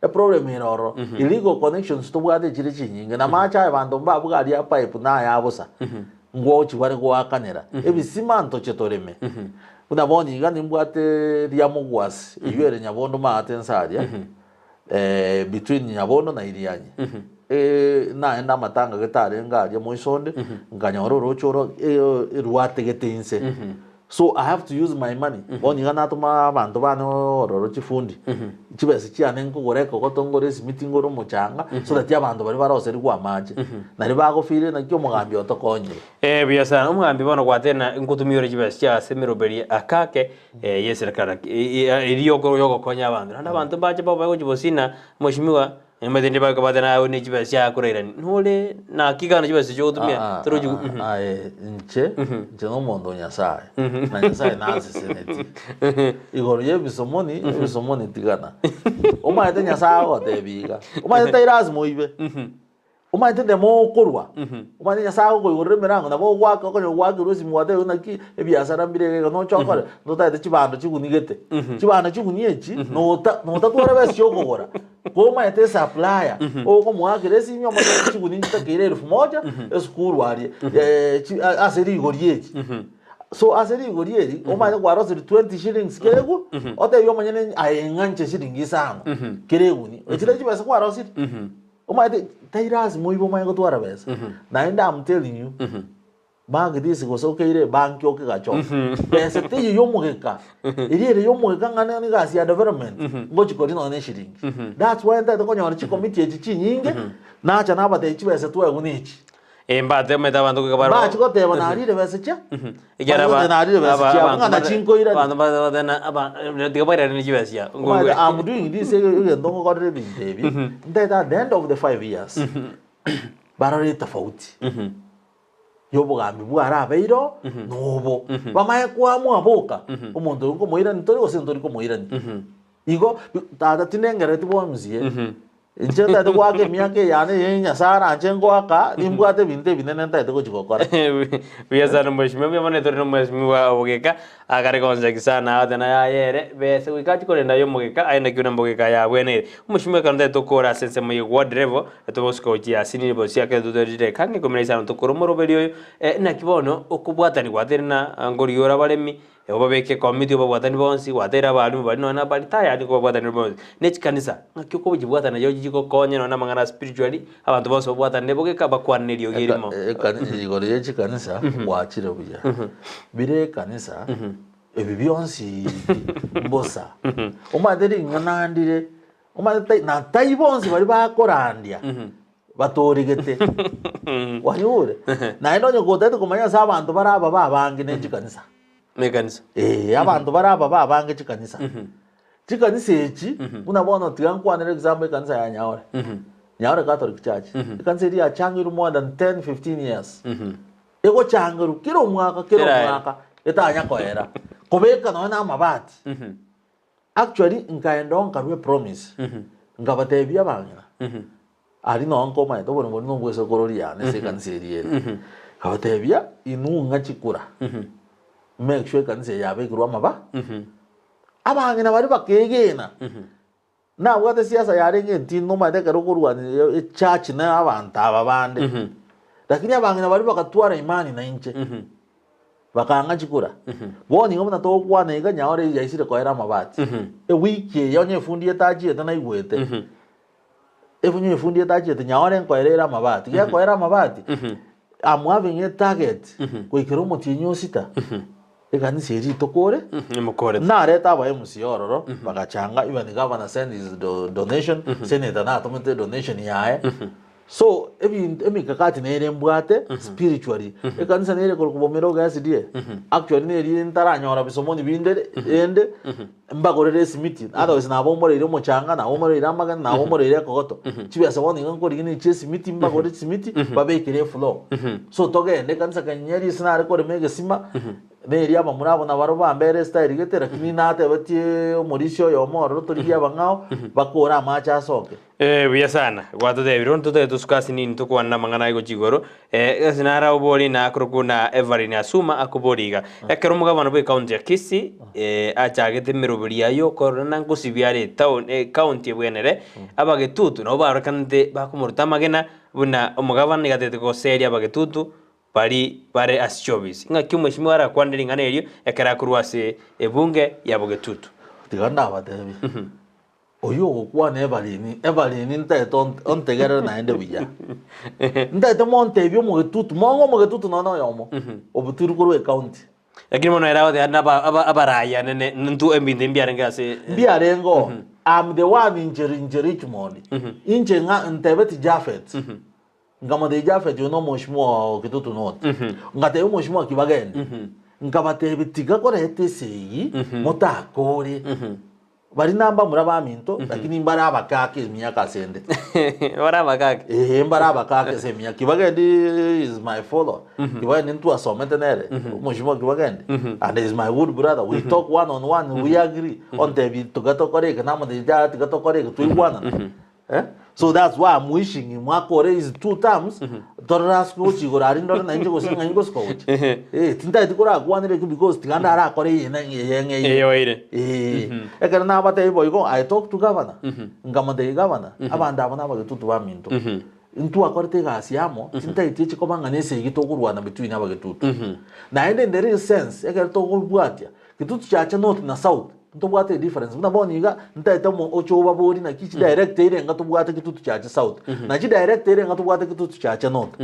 eproblem ere ororo illegal connections tobwate chire chinyinge na amache aya abanto mbabuga aria pipe naya bosa Ngochi bare goakanera ebisima ntoche toreme. Buna bono iga nimbwate riamogwasi eyio ere Nyabondo maate nse aria between Nyabondo na Irianyi. Naende amatanga gete arenge aria moisonde nkanyora oroche oro rwategete inse. So I have to use my money. Bono iga natoma abanto bane ororo chifundi, chibesa chiane nkogora ekogoto ngore esimiti ngore omochanga so that abanto baria baroserigwe amache. Nario bagofeelia naki omogambi otokonyire. Eh, buya sana. Omogambi bono gwatena nkotumia ore chibesa chia ase emeroberi akake eh, ye serikali eria yogokonya abanto. Naende abanto mbache babe bagochia bosina, mweshimiwa Nimanyete ndire bakobwate naye ne chibesa chia korairani. Nore naki gana chibesa echio ogotumia Ah, ah, torochi ah, ah, aye inche inche nomonto o Nyasaye na Nyasaye nanseseneti igoro ya ebisomoni ebisomoni tigana omanyete Nyasaye agotebia iga omanyete tai lazima oibe. Omanyete the more okorwa, omanyete Nyasaye agokoigorera emerango, nabo ogoaka okonyora gwakerwa esimi gwatebigwa naki ebiasara mbire iga iga noche okore, notagete chibando chigunigete. Chibando chigunia echi, nota notatwara besa chiokogora, ko omanyete esupplier, okomoakera esimi omotebie chigunia nchitakeire elfu moja, esukuru aria chi ase rigori eri. So ase rigori eri, omanyete kwarosirie 20 shillings kera egu, otebie omonyene aye ng'a inche shilingi isano kera egunia, echi nari chibesa kwarosirie. Omanyete tai lazima oibe omanye gotwara besa. Naende am telling you, mark this gose okeire ebanki okegacha oo, besa teiyo ya omogeka, eria ere ya omogeka ng'a nere egasi ya development, ngochi koria nonya na eshiringi. That's why ntagete konyora chikomiti echi chinyinge, nacha nabatebia chibesa twaegwa na echi. Eh, mbate omanyete abanto goika barwa Mbachi goteba narire besa chia, Ekiagera mbachi goteba narire besa aba- chiabo abanto ng'a bate- nachi nkoirania. abanto bate- bate na- aba- tiga bairane chibesa chiabo. Omanyete I'm doing this egento ngokorera ebinto ebi, ntaete at the end of the 5 years, barore etofauti ya obogambi bwarabeire oo na obo. Bamanye koamua boka, omonto oyo nkomoirani tore gose ntori komoirani. Igo, tata tinengereti bonsi Inche ntaete goaka emiaka eyane eye Nyasae aranche ngoaka, nimbwate ebinto ebinene ntaete gochia gokora. Buya sana mheshimiwa, mbuya mono tore na omheshimiwa Obogeka, akare gonseki sana agote na yaya ere, besa goika achie korenda aye omogeka, aye naki buna mbogeka yabweneire. Omheshimiwa ekero ntaete tokore ase ensemo ya ward level, togosuka gochia ase nini bosia ekero totorire kang'e ikomi na isano tokore omoroberi oyo, naki bono okobwatani gwateire na ngoriyo ore abaremi, Obabeke ekomiti obabwatani bonsi, gwateire abalimu baria nonya na abari tayari kobabwatanera bonsi, ne chikanisa, ng'aki okochibwatana nachirochio chigokonye nonya na amang'ana a spiritually, abanto bonsi babwatanire bogeka bakwane eriogi erimo. Igoro ye chikanisa gwachire buya. Bire ekanisa ebi bionsi mbosa. Omanyete ring'ana ndire, omanyete tai na tai bonsi baria bakorandia batoregete. Kwanyure? Naende onye gotagete komanya ase abanto bare ababe abange ne chikanisa. Nekanisa. Ee, abanto bare ababe abange chikanisa. Chikanisa echi, buna bono tiga nkwanere example ekanisa ya Nyaore. Nyaore Catholic Church. Ekanisa eria yachangirwe more than 10, 15 years. Egochangerwa kera omwaka, kera Kera ere. omwaka, etanya koera. Kobeka nonya na amabati. Actually nkaenda oo nkarua epromise, nkabatebia abang'ina, aria noo nkomanyete oborimo boria nobwa esokoro yane ase ekanisa eria ere. Nkabatebia, inwe ng'a chikura, make sure ekanisa eye yabekirwe amaba, abang'ina baria bakegena, nabwate siasa yarenge entindi nomanyete ekero okorwania echurch na abanto aba bande, lakini abang'ina baria bagatwara imani nainche. Bakaanga chikura. Bono igo buna togokwana iga nyaore yaisire koera amabati. Ewiki eye onye efundi etachiete naigwete. Onye efundi etachiete nyaore nkoera ere amabati. Gekoera amabati, I'm having a target goikera omotienyi o sita, ekanisa eria tokore, Emokorete. narete aba MCA ororo, bagachanga even governor send his donation, senator natomete donation yaye. So ebinto emikakati nere mbwate spiritually, ekanisa nere korokwa Bomirogo SDA, actually neri ntaranyora bisomoni binde rende mbagorere esimiti, otherwise nabomoreire omochanga, nabomoreire amagena, nabomoreire ekogoto. Chibesa bono iga nkorigia ne chia esimiti mbagore chisimiti, babekere efloor. So togende ekanisa Kenyeri ase nare korema egesima, neri abamura abwo nabarobwo bambere estyle gete, lakini natebetie omorisia oyomo ororo torigie abang'ao, bakore amache asoke. Eh, buya sana. Gwatotebire bono totoe tosuke ase nini tokwane namang'ana aye gochia igoro. Eh, ase naro obori na akorokwa buna Everine Asuma akoboria iga. Ekero omogabana bwe county ya Kisii eh, achagete emeroberi yaye yokororana ngosibia are etown eh, county ebwenere, abagetutu nabo barorekanete bakomoruta amagena buna omogabana nigo atagete goseria abagetutu baria bare ase chiofisi. Ng'aki omweshimiwa arakwane ring'ana erio ekero akorwa ase ebunge ya bogetutu? Tiga ndabatebie. Oyio ogokwana Evalini, Evalini ntaete ontegerere naende buya. Ntaete montebie omogetutu, mong'e omogetutu nonya oyomo, obutirwe korwa ecounty. Lakini bono ere agoteba naba aba abarayi anene intwe ebinto ebi mbiarenge ase Mbiarenge oo, am the one inche inche Richmond, inche ng'a ntebeti Japhet, nkamotebia Japhet oyo nomoshimiwa o Kitutu North, ngatebia omoshimiwa Kibageni, nkabatebia tiga koreta esegi motakore. Baria nambamura baminto, lakini mbare abakake emiaka ase 'nde. Bare abakake? Ee, mbare abakake ase emiaka. Kibagendi is my follower. Kibagendi ntwasomete nere, omoshimiwa Kibagendi, and is my good brother. We talk one on one, we agree. Ontebia tiga tokore eke, namotebia yaya tiga tokore eke, twaigwanana. Eh? So that's why I'm wishing him akore his two terms torore asuke gochia igoro aria ndore nainche gose ng'ai ngosuka gochia. Eh, tintageti korakwanera ekio because tiga ndarakore eye na eye ng'eire. Eye oire. Eh, ekero nabatebia boigo I talk to governor, nkamotebia governor, abanto aba nabagetutu baminto. Ntwakorete egasi amo, tintageti eche koba ng'a nesegi tokorwana between abagetutu. Naende in the real sense, ekero tokobwatia, getutu chiacha north na south, ntobwate edifference. Buna bono iga, ntaete omo oche obaborie naki chidirect erenga tobwate getutu chiacha south, na chidirect erenga tobwate getutu chiacha north.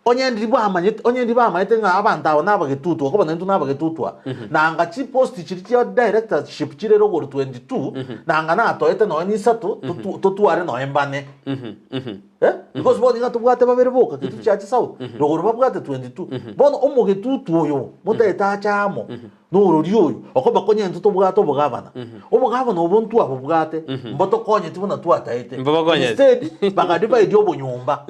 Onye ndiri bamanyete, onye ndiri bamanyete ng'a abanto aba nabagetutu, okoba naintwe nabagetutu aa, nanga chipost chiria chia directorship chire rogoro 22, nanga natoete nonya isato, totu totware nonya mbane. Eh, because bono iga tobwate babere boka, getutu chiacha south, rogoro babwate 22. Bono omogetutu oyo, motaete ache amo, Norori oyo okoba konya intwe tobwate obogavana. Obogavana obo ntwabobwate, mbotokonyeti buna twataete. Mbobokonyeti. Instead, bagadivide obonyomba.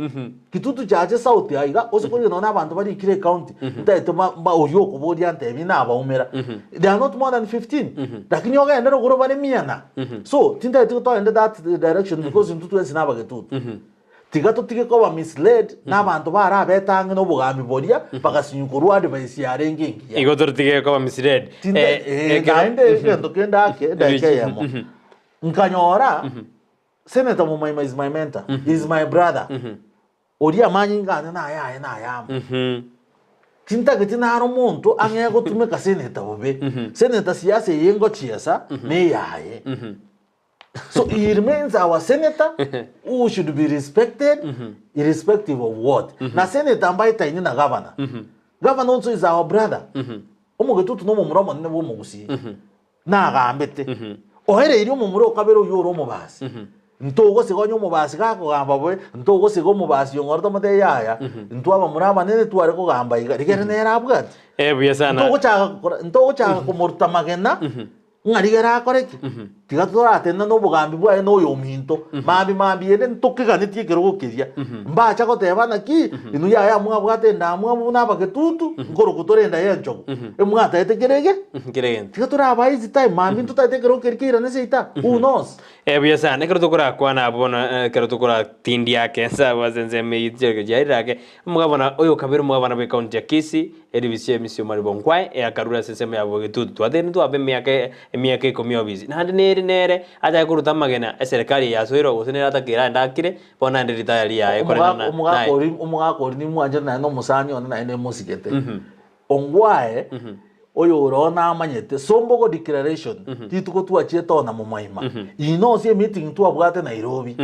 Kitutu chache south aiga, ose korigia nonya abanto barikire ecounty, ntaete ba ba oyio okoboria antebi nabaumera. They are not more than 15. Lakini ogende rogoro bare mia na. So, tintaeti toende that direction because intwe twensi nabagetutu. Tiga totige koba misled nabanto barabete ang'e nobogambi boria bagasinywa korwa advice yarenge engiya. Igo totige koba misled. Tinte Eh, eh, ekero- naende egento kende ake edaika eyemo nkanyora Senator Mumaima is my mentor, is my brother oria amanyinga ane nayaye nayamo. Tintageti naro omonto ang'e gotumeka senator bobe. Senator siasa eye ngochiesa neyaye. So he remains our senator who should be respected irrespective of what. Na senator mbaetaine na governor. Governor also is our brother. Omogetutu na omomura omonene bwa omogusii. Nagambete. Oereirie omomura okabere oyio ore omobasi. Ntogosiga onye omobasi gakogamba bobe, ntogosiga omobasi ong'ore tomotebie yaya, intwe abamura abanene tware kogamba iga, rigereria nere abwate. Eh, buya sana. Ntogochaka kora ntogochaka komoruta magena. Ng'a rigere akore ki? Tiga toratenena nobogambi bwaye na oyominto. Mambia mambia ere ntokeganetie ekerogo keria. Mbacha goteba naki, inwe yaya mwabwate endamwamu buna abagetutu, nkorokwa tore enda y'enchogu. Emwataete kera ege? Kera egento. Tiga torabae easy time, mambia ntotaete ekerogo keria keirane seita, who knows? Eh, buya sana. Ekero tokorakwana abwo bono, eh, ekero tokoratindia ake ense abwo ase ensemo eyio chicheke chiarire ake, omogabana oyo kabere omogabana bw'ecounty ya Kisii, Eribisi y'emisio maribo nkwae eyakarure ase ensemo ya bogetutu. Twateire ntwabe emiaka emiaka ikomi obisi. Naende nere nere achake koruta amagena eserekari eye yasoirwe gose nere atakere aende akire, bono naende ritaya riaye koreng'ana Omogaka naye. oria omogaka oria nimwanchete naende na omosani one naende emosigete. Ongwae oyo ore oo namanyete Sombogo declaration rituko twachiete oo na Momoima. Inwe ase emeeting twabwate Nairobi.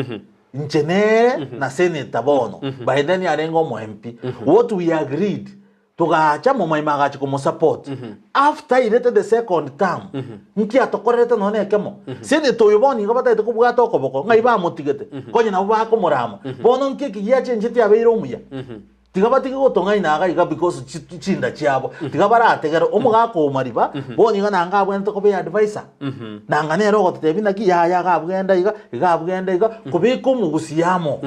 Inche nere na senator bono by then arenge omo MP. What we agreed Togacha momaima agachi komosupport after airete the second term nki atokorerete nonya nekemo senator oyo bono igo batagete kobwata okoboko ng'ai bamotigete konye nabo bakomorama bono nki eki giachenchetie abeire omuya tiga batige gotong'aina iga iga because chi chinda chiabo tiga barategere omogaka o Mariba bono iga nanga abwenerete koba eadvisor nanga nere ogototebia naki yaya iga abwo genda iga iga abwo genda iga kobeka omogusia amo.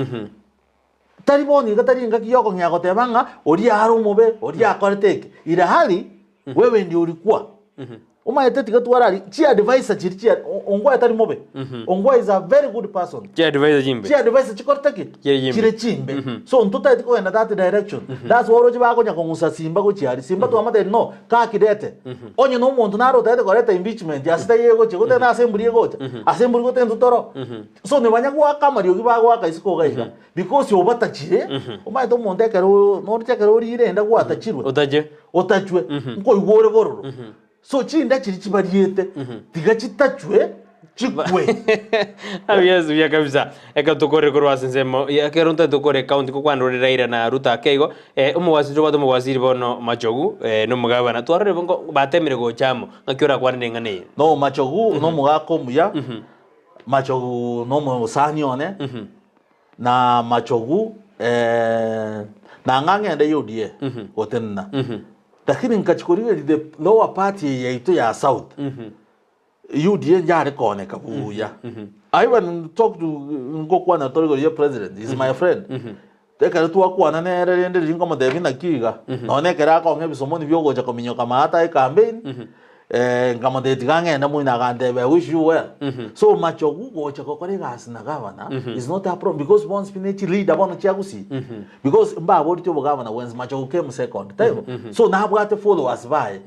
Tari bono iga tari engaki y'okong'ea goteba ng'a oria are omobe, oria akorete eke. Ilhali wewe ndio ulikuwa. Omanyete tiga twarari chiadvisor chiria chia Ongwae tari mobe. Ongwae is a very good person. Chiadvisor chimbe. Chiadvisor chikorete ki? Chire chimbe. Chire chimbe. So ntotageti kogenda that direction. That's why oroche bakonya kong'usa Simba gochia aria. Simba twamotebia no, kaa kidete. Onye na omonto nare otagete koreta impeachment ase taiyo egochia, goteba na assembly egocha, assembly goteba intwe toro. So nibanya goaka amariogi bagoaka isiko iga iga because obatachire omanyete omonto ekero noroche ekero orire enda gwatachirwe Otache. otachwe nkoigwa ore bororo so chinda chiria chibariete tiga chitachwe chikwe. Yes, buya kabisa. Ekero tokore korwa ase ensemo ya ekero ntari tokore county kokwanera Raila na Ruto ake igo, eh, omogwasi ntobwate omogwasiri bono Machogu, eh, na omogabana. Twarorire bo nko batemire gocha amo, ng'aki orakwanere eng'ana eye? No Machogu nomogaka omuya. Machogu nomosani one, na Machogu nang'a ng'ende UDA gotenena. Lakini nkachia korigereria the lower part eye yaito ya south, UDA njare kooneka buya. I even talk to ngokwana tore igoro ya president, he's my friend. Ekero twakwana nere rende riria nkomotebia naki iga, nonya ekero akong'a ebisomoni biogocha kominyoka maate aye campaign. Nkamotebia tiga ng'ende moino agantebia I wish you well. So Machogu gocha gokora egasi na gavana is not a problem because bonsi pi ne chileader bono chia Gusii because mbaboreti obogavana bwensi Machogu came second taibo so nabwate followers baye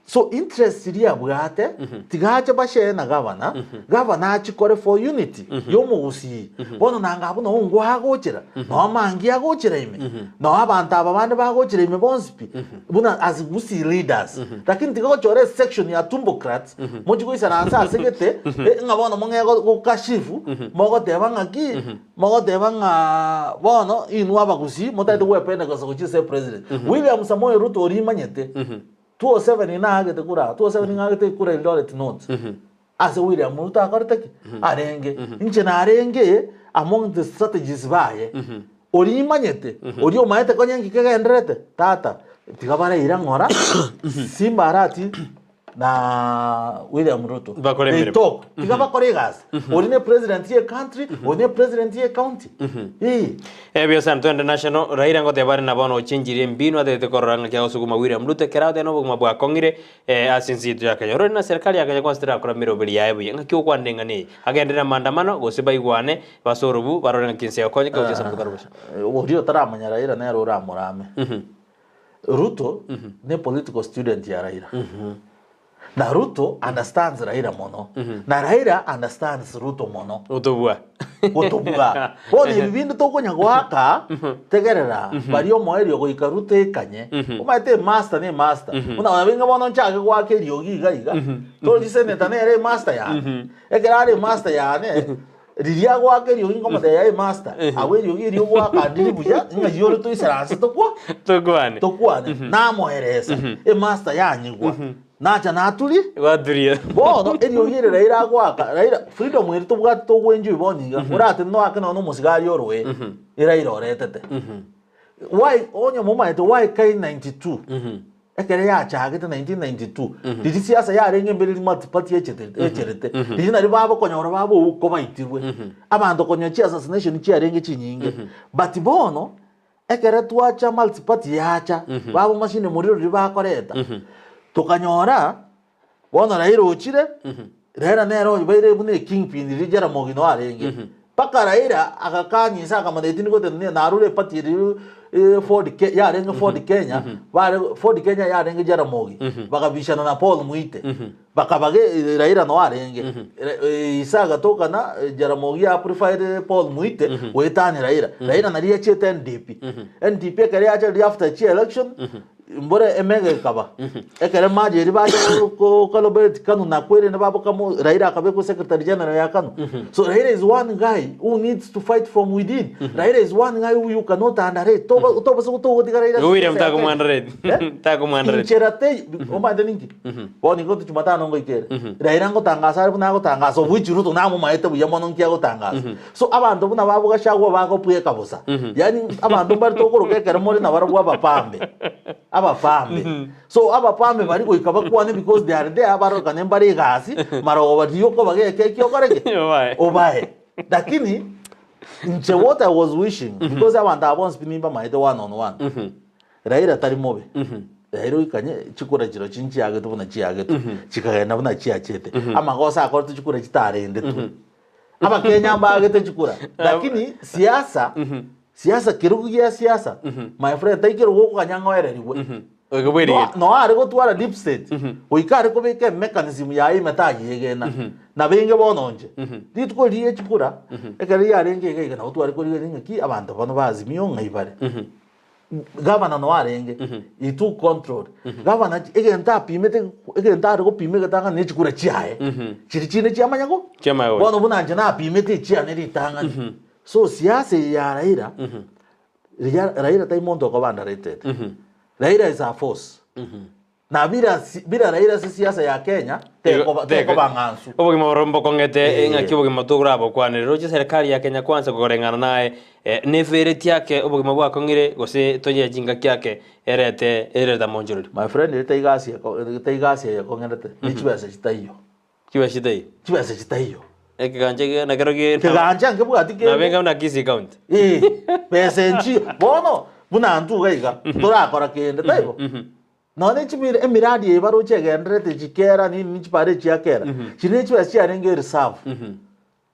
so interest riria abwate tiga ache bashare na gavana, gavana achikore for unity ya omogusii bono nanga abwo noo ngwa agochera noo amangi agochera ime noo abanto aba bande bagochera ime bonsi pi buna as Gusii leaders lakini tiga gochora esection ya tumbocrats mochie goisaransa ase gete eh, ng'a bono mong'e go- gokashifu mogoteba ng'aki mogoteba ng'a bono inwe abagusii motagete gwependekesa gochia ase epresident. William Samoei Ruto oria imanyete 207 naagete kura 207 ng'agete kura Eldoret North ase William Ruto akorete ki? Arenge. Inche narenge among the strategies baye. Oria imanyete, oria omaete konya inki kegendererete, tata, tiga baraira ng'ora, Simba Arati na William Ruto. Bakore They emeremo. talk. Tiga bakore egasi. Oria ne president ye country, oria ne president ye county. Eh. Ebiya sana twende national, Raila ngoteba are na bono ochenchirie embinu atagete korora ng'aki agosuguma William Ruto ekero agotebi na obogima bwakong'ire Ase ense yaito ya Kenya. Orore na serikali ya Kenya kwansa terakora meroberi yaye buya. Ng'aki okwanera eng'ana eye? Agenderere amaandamano, gose baigwane, base orobu, barore ng'aki ense egokonyeka gochia ase amatuko are bosio. Oria otaramanya Raila nere oramorame. Ruto ne political student ya Raila. Na Ruto understands Raila mono. Na Raila understands Ruto mono. Gotobua. Gotobua. Bono ebi binde tokonya goaka, tegerera, baria omoerio goika Ruto ekanye. Omanyete emaster ne emaster. Buna nabo inga bono nchake goaka eriogi iga iga, tori senator nere emaster yane. Ekero are emaster yane, riria agoaka eriogi nkomotebia aye master, abwo eriogi erio ogoaka ndiri buya, ng'ai ore toisaranse tokwa Tokwane. tokwane. Namoeresa, emaster yanyigwa. Nacha naturi. Gwaturia. Bono eriogi eri Raila agoaka, Raila freedom eri tobwate togoenjoy bono iga, orate noake nonya na omosigari oroe, Raila oretete. Why onye momaete why kai 92 ekere yachagete 1992 riria siasa yarenge mbere riria multiparty echete echerete, riria nario babokonyora babouko baitirwe, abanto konya chi assassination chiarenge chinyinge. But bono, Ekero twacha multiparty yacha, babo machine moriro riria bakoreta, tokanyora bono Raila ochire, Raila nere obaire buna ekingpin riria Jaramogi no arenge. Mpaka Raila agakania inse akamanya tindi gotenenia narure eparty eria Ford Ke yarenge Ford Kenya, bare Ford Kenya yarenge Jaramogi, bagabishana na Paul Muite. Bakaba ge Raila no arenge ise agatoka na Jaramogi a preferred Paul Muite goetania Raila. Raila nario yachiete NDP. NDP ekero yacha riria after chi election mbore emega ekaba. Ekero merger eria bacha ko collaborate Kanu na kwerende babokamo Raila akabekwa secretary general ya Kanu. So Raila is one guy who needs to fight from within. Raila is one guy who you cannot underrate. Toba tobasa togotiga Raila. Igo William takomwandereti. Takomwandereti. Inchera teiyo omanyete ninki? Bono nigo Jumatano ngoika ere. Raila ngotangasa are buna agotangasa of which Ruto namomaete buya mono nki agotangasa. So abanto buna babo Gachagua bagopweka bosa. Yaani abanto mbare tokoroka ekero more nabarabwo abapambe. Abapambe. So abapambe baria goika bakwane because they are there barorokane mbare egasi marogoba riria okobaga ekeki okore ki? Obae. Obae. Lakini inche what I was wishing because abanto aba bonsi pi nimbamaete one on one. Raila tari mobe, Raila oikanye chikura chirochio nchiagetwe buna chiagetwe, chikagenda buna chiachete. Amagoso akoretwe chikura chitarendetwe. Abakenya mbagete chikura, lakini siasa, siasa kerogo gia siasa, my friend, tai kerogo okoganya ng'a oererigwe. Oike bwerigete. No are gotwara deep state, goika are kobeka emechanism yaye ime tayegena. Nabo inge bono inche, rituko riria chikura, ekero riarenge iga iga nabo tware korigereria ng'aki abanto bono ba Azimio ng'ai bare. Gavana no arenge, he took control. Gavana egento apimete, egento are gopima egetang'ani ne chikura chiaye. Chiria chinde chiamanya go? Chiamanya gocha. Bono buna inche napimete echiane ritang'ani. So siasa eye ya Raila, riya Raila tai monto okoba underrated. Raila is a force. Na bira bira Raila ase siasa ya Kenya tekoba tekoba ng'ansu. Obogima borobwo mbokong'ete Eh. ng'aki obogima tokorabokwanere. Roche serikali ya Kenya Kwanza koreng'ana naye eh, nefereti ake obogima bwakong'ire gose tonye chingaki ake erete erete amonchorori. My friend ere taigasi eko taigasi eye ekong'erete ne chibesa chitaiyo. Chibesa chitaiyo. Chibesa chitaiyo. Ekegancha eke nakero ge Kegancha nkebwati kende. Nabenga buna Kisii County. Eh, besa enchiyo. Bono buna intwe iga iga torakora kende taibo. Nonya ne chimira emiradi eye baroche egendererete chikera nini ne chipara echia kera, chiria ne chibesa chiarenge reserve.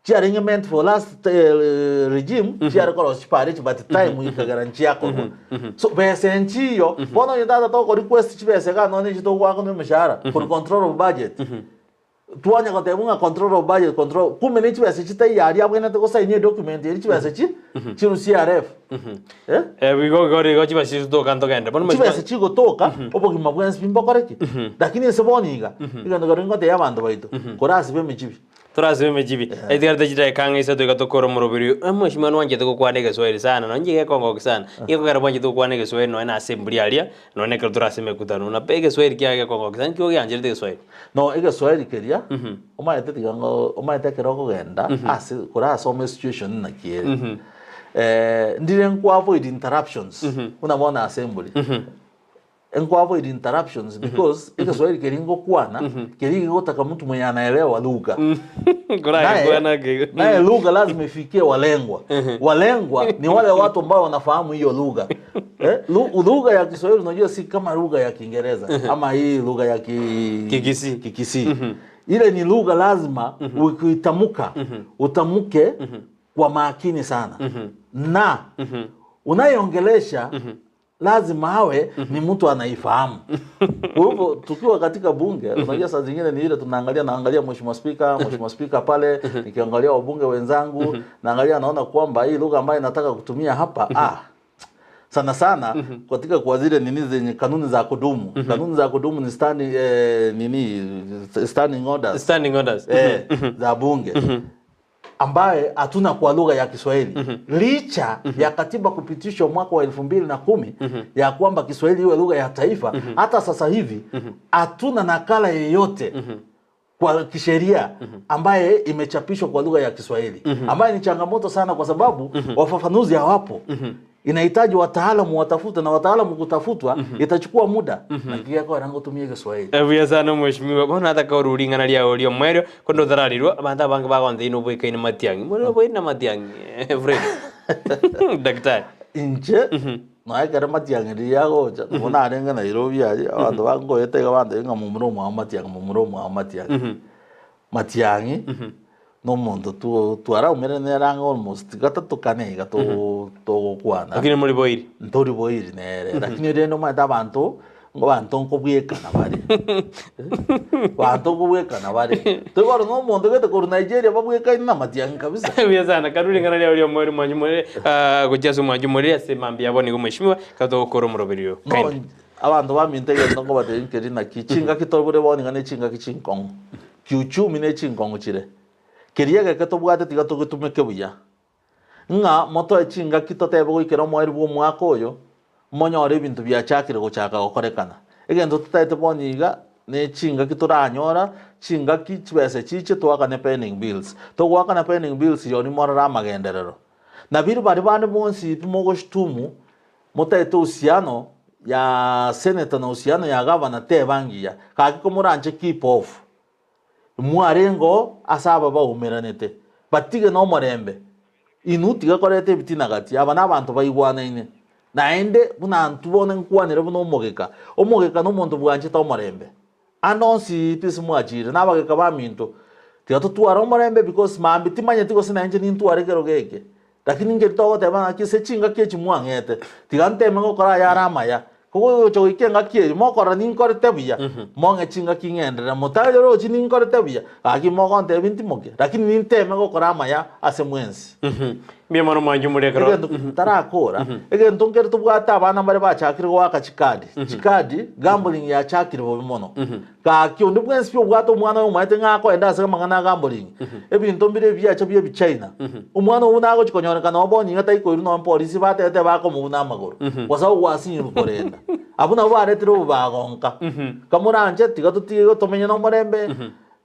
Chiarenge meant for last regime, chiare korosia chipara echi but time ekagera nchiakorwa. So besa enchiyo, bono onye tata toko request chibesa igaa nonya echi togoakana emeshahara, korwa control of budget, Twanya gotebwa ng'a control of budget, control, kumbe ne chibesa chitaiyo aria abwenerete gosaini edocument eria chibesa chi chiru CRF. Eh? Eh, igo igo igo chibesa chigotoka ntogende. Bono Chibesa chigotoka obogima bwensi pi mbokore ki? Lakini ase bono iga, egento keria ngotebia abanto baito, korasibe emechibi. Torasibe emechibi. Etigarete chidakika ang'e isato iga tokore omoroberi oyo. Eh, mweshimiwa nwanchete gokwana egeswahili sana, nonye inche gekongokia sana. Gekogera bwanchete gokwana egeswahili nonye na ase emburi aria, Nonya ekero tore ase emekutano, na egeswahili kiaye gekongokia sana, nki ogiancherete egeswahili? No egeswahili keria omanyete tiga ngo omanyete ekero okogenda ase korasome esituation naki ere ndire nko avoid interruptions buna bono assembly nko avoid interruptions because egeswahili keria ngokwana keria gegotaka mtu mwenye anaelewa lugha Koragekwana naye, naye lugha lazima ifikie walengwa walengwa ni wale watu ambao wanafahamu hiyo lugha Eh, lugha ya Kiswahili unajua si kama lugha ya Kiingereza ama hii lugha ya Kikisii. Kikisii. Ile ni lugha lazima ukiitamuka utamuke kwa makini sana na unayeongelesha lazima awe ni mtu anaifahamu. Kwa hivyo tukiwa katika bunge, unajua saa zingine ni ile tunaangalia, naangalia mheshimiwa spika, mheshimiwa spika pale, nikiangalia wabunge wenzangu, naangalia naona kwamba hii lugha ambayo nataka kutumia hapa ah, sana sana katika kwa zile nini zenye kanuni za kudumu. Kanuni za kudumu ni standing, nini standing orders Standing orders. za bunge ambaye hatuna kwa lugha ya Kiswahili licha ya katiba kupitishwa mwaka wa 2010 ya kwamba Kiswahili iwe lugha ya taifa. Hata sasa hivi hatuna nakala yeyote kwa kisheria ambaye imechapishwa kwa lugha ya Kiswahili ambaye ni changamoto sana, kwa sababu wafafanuzi hawapo. Inahitaji wataalamu watafute, na wataalamu kutafutwa itachukua muda na kiako arangotumia Kiswahili. Buya sana mheshimiwa bono nataka oruring'ana riao ria omwerio konde otararirwa abanto abange bagontebia noboikaine Matiang'i more oboiri na Matiang'i Fred daktari Inche nonya ekero Matiang'i riria agocha nabo narenge Nairobi aria abanto bankoeta iga bantebia ng'a momura omwabo Matiang'i momura omwabo Matiang'i. Matiang'i na omonto twaraumerane nere ang'e almost gatato kane iga togokwana. Lakini muri boiri. Ntori boiri nere lakini rende omanyete abanto abanto nkobwekana bare abanto nkobwekana bare tari bono na omonto ogete korwa Nigeria babwekaine na Matiang'i kabisa. Buya sana karure ring'ana riao ria omweri mwanyu more gochia ase omwanchu more ase mambia abwo nigo mheshimiwa ekero togokora omoroberi oyo. No Kindly. abanto baminto egento nkobatebia nkeri naki chingaki tobore bono iga ne chingaki chinkong'u kiuchumi ne chinkong'u chire keria egeke tobwate tiga togetumeke buya Ng'a motoe chingaki totebe goikera omoerio bw'omwaka oyo, monyore ebinto biachakire gochaka gokorekana. Egento totaete bono iga ne chingaki toranyora chingaki chibesa chiche toakane pending bills. Togoakana pending bills rirorio morore amagenderero. Na biria baria bande bonsi pi mogoshtumu motaete uhusiano ya senator na uhusiano ya governor teba ngiya. Gaki komoranche keep off. Mwarengeo ase aba baumeranete, batige nomorembe. Inwe tiga koreta ebitina gati, aba nabanto baigwanaine. Naende buna intwe bono nkwanire buna omogeka, omogeka nomonto bwanchete omorembe. Ande onsi pi ase mwachire, nabageka baminto, tiga totware omorembe because mambia timanyeti gose nainche nintware ekero geke. Lakini inche togoteba ng'aki ase chingaki echi mwang'ete, tiga nteme gokora ayare amaya. Kogocha goika engaki eyio, mokorora ninkorete buya, mong'e chingaki ng'enderere, motarochi ninkorete buya, gaki mogontebia ntimoke, lakini ninteme gokora amaya ase mwensi. Mbuya mono mwanche omorero ekero. Egento tarakora, egento nkere tobwate abana mbare bachakire goaka chikadi, chikadi, gambling yachakire bobe mono. Gaki onde bwensi pi obwate omwana oye omaete ng'a akoenda ase amang'ana a gambling, ebinto mbire ebiacha bia ebichina. Omwana oyio buna agochia konyorekana oo bono iga taikoirwa nonya polisi batebete bakomobuna amagoro, gose ogwasinyirwe korenda. Abwo nabwo baretire obobago nka. Kamoranche tiga totige tomenye nomorembe.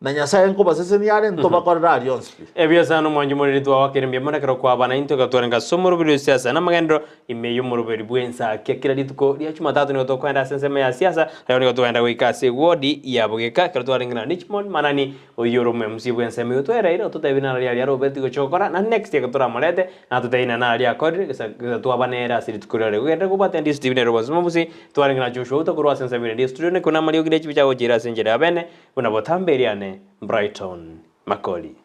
Na Nyasae nkobasesenia are, ntobakorere aria onsi pi. Ebiasano omwancho moriri twawakire mbuya mono ekero kwabana intwe egatwarenga ase omoroberi o siasa na amagenderero ime y'omoroberi bw'ensakia kera rituko ria Jumatatu nigo tokoenda ase ensemo ya siasa rero nigo togenda goika ase ewodi ya Bogeka ekero twarenge na Richmond Manani oyio ore omo-MC bw'ensemo eyio twereire ototebie naro riaria arobetie gochia gokora na next ekero toramorete natotebie ng'a naro riakorire gesa gesa twaba nere ase rituko riria rigogenderera kobwatia Ndisi TV nere obosima bosio twarenge na Joshua Outa korwa ase ensemo ere Ndisi Studio nekio namariogi ne chibicha agochiira ase enchera ya bene Buna botambe eriane Brighton Makori.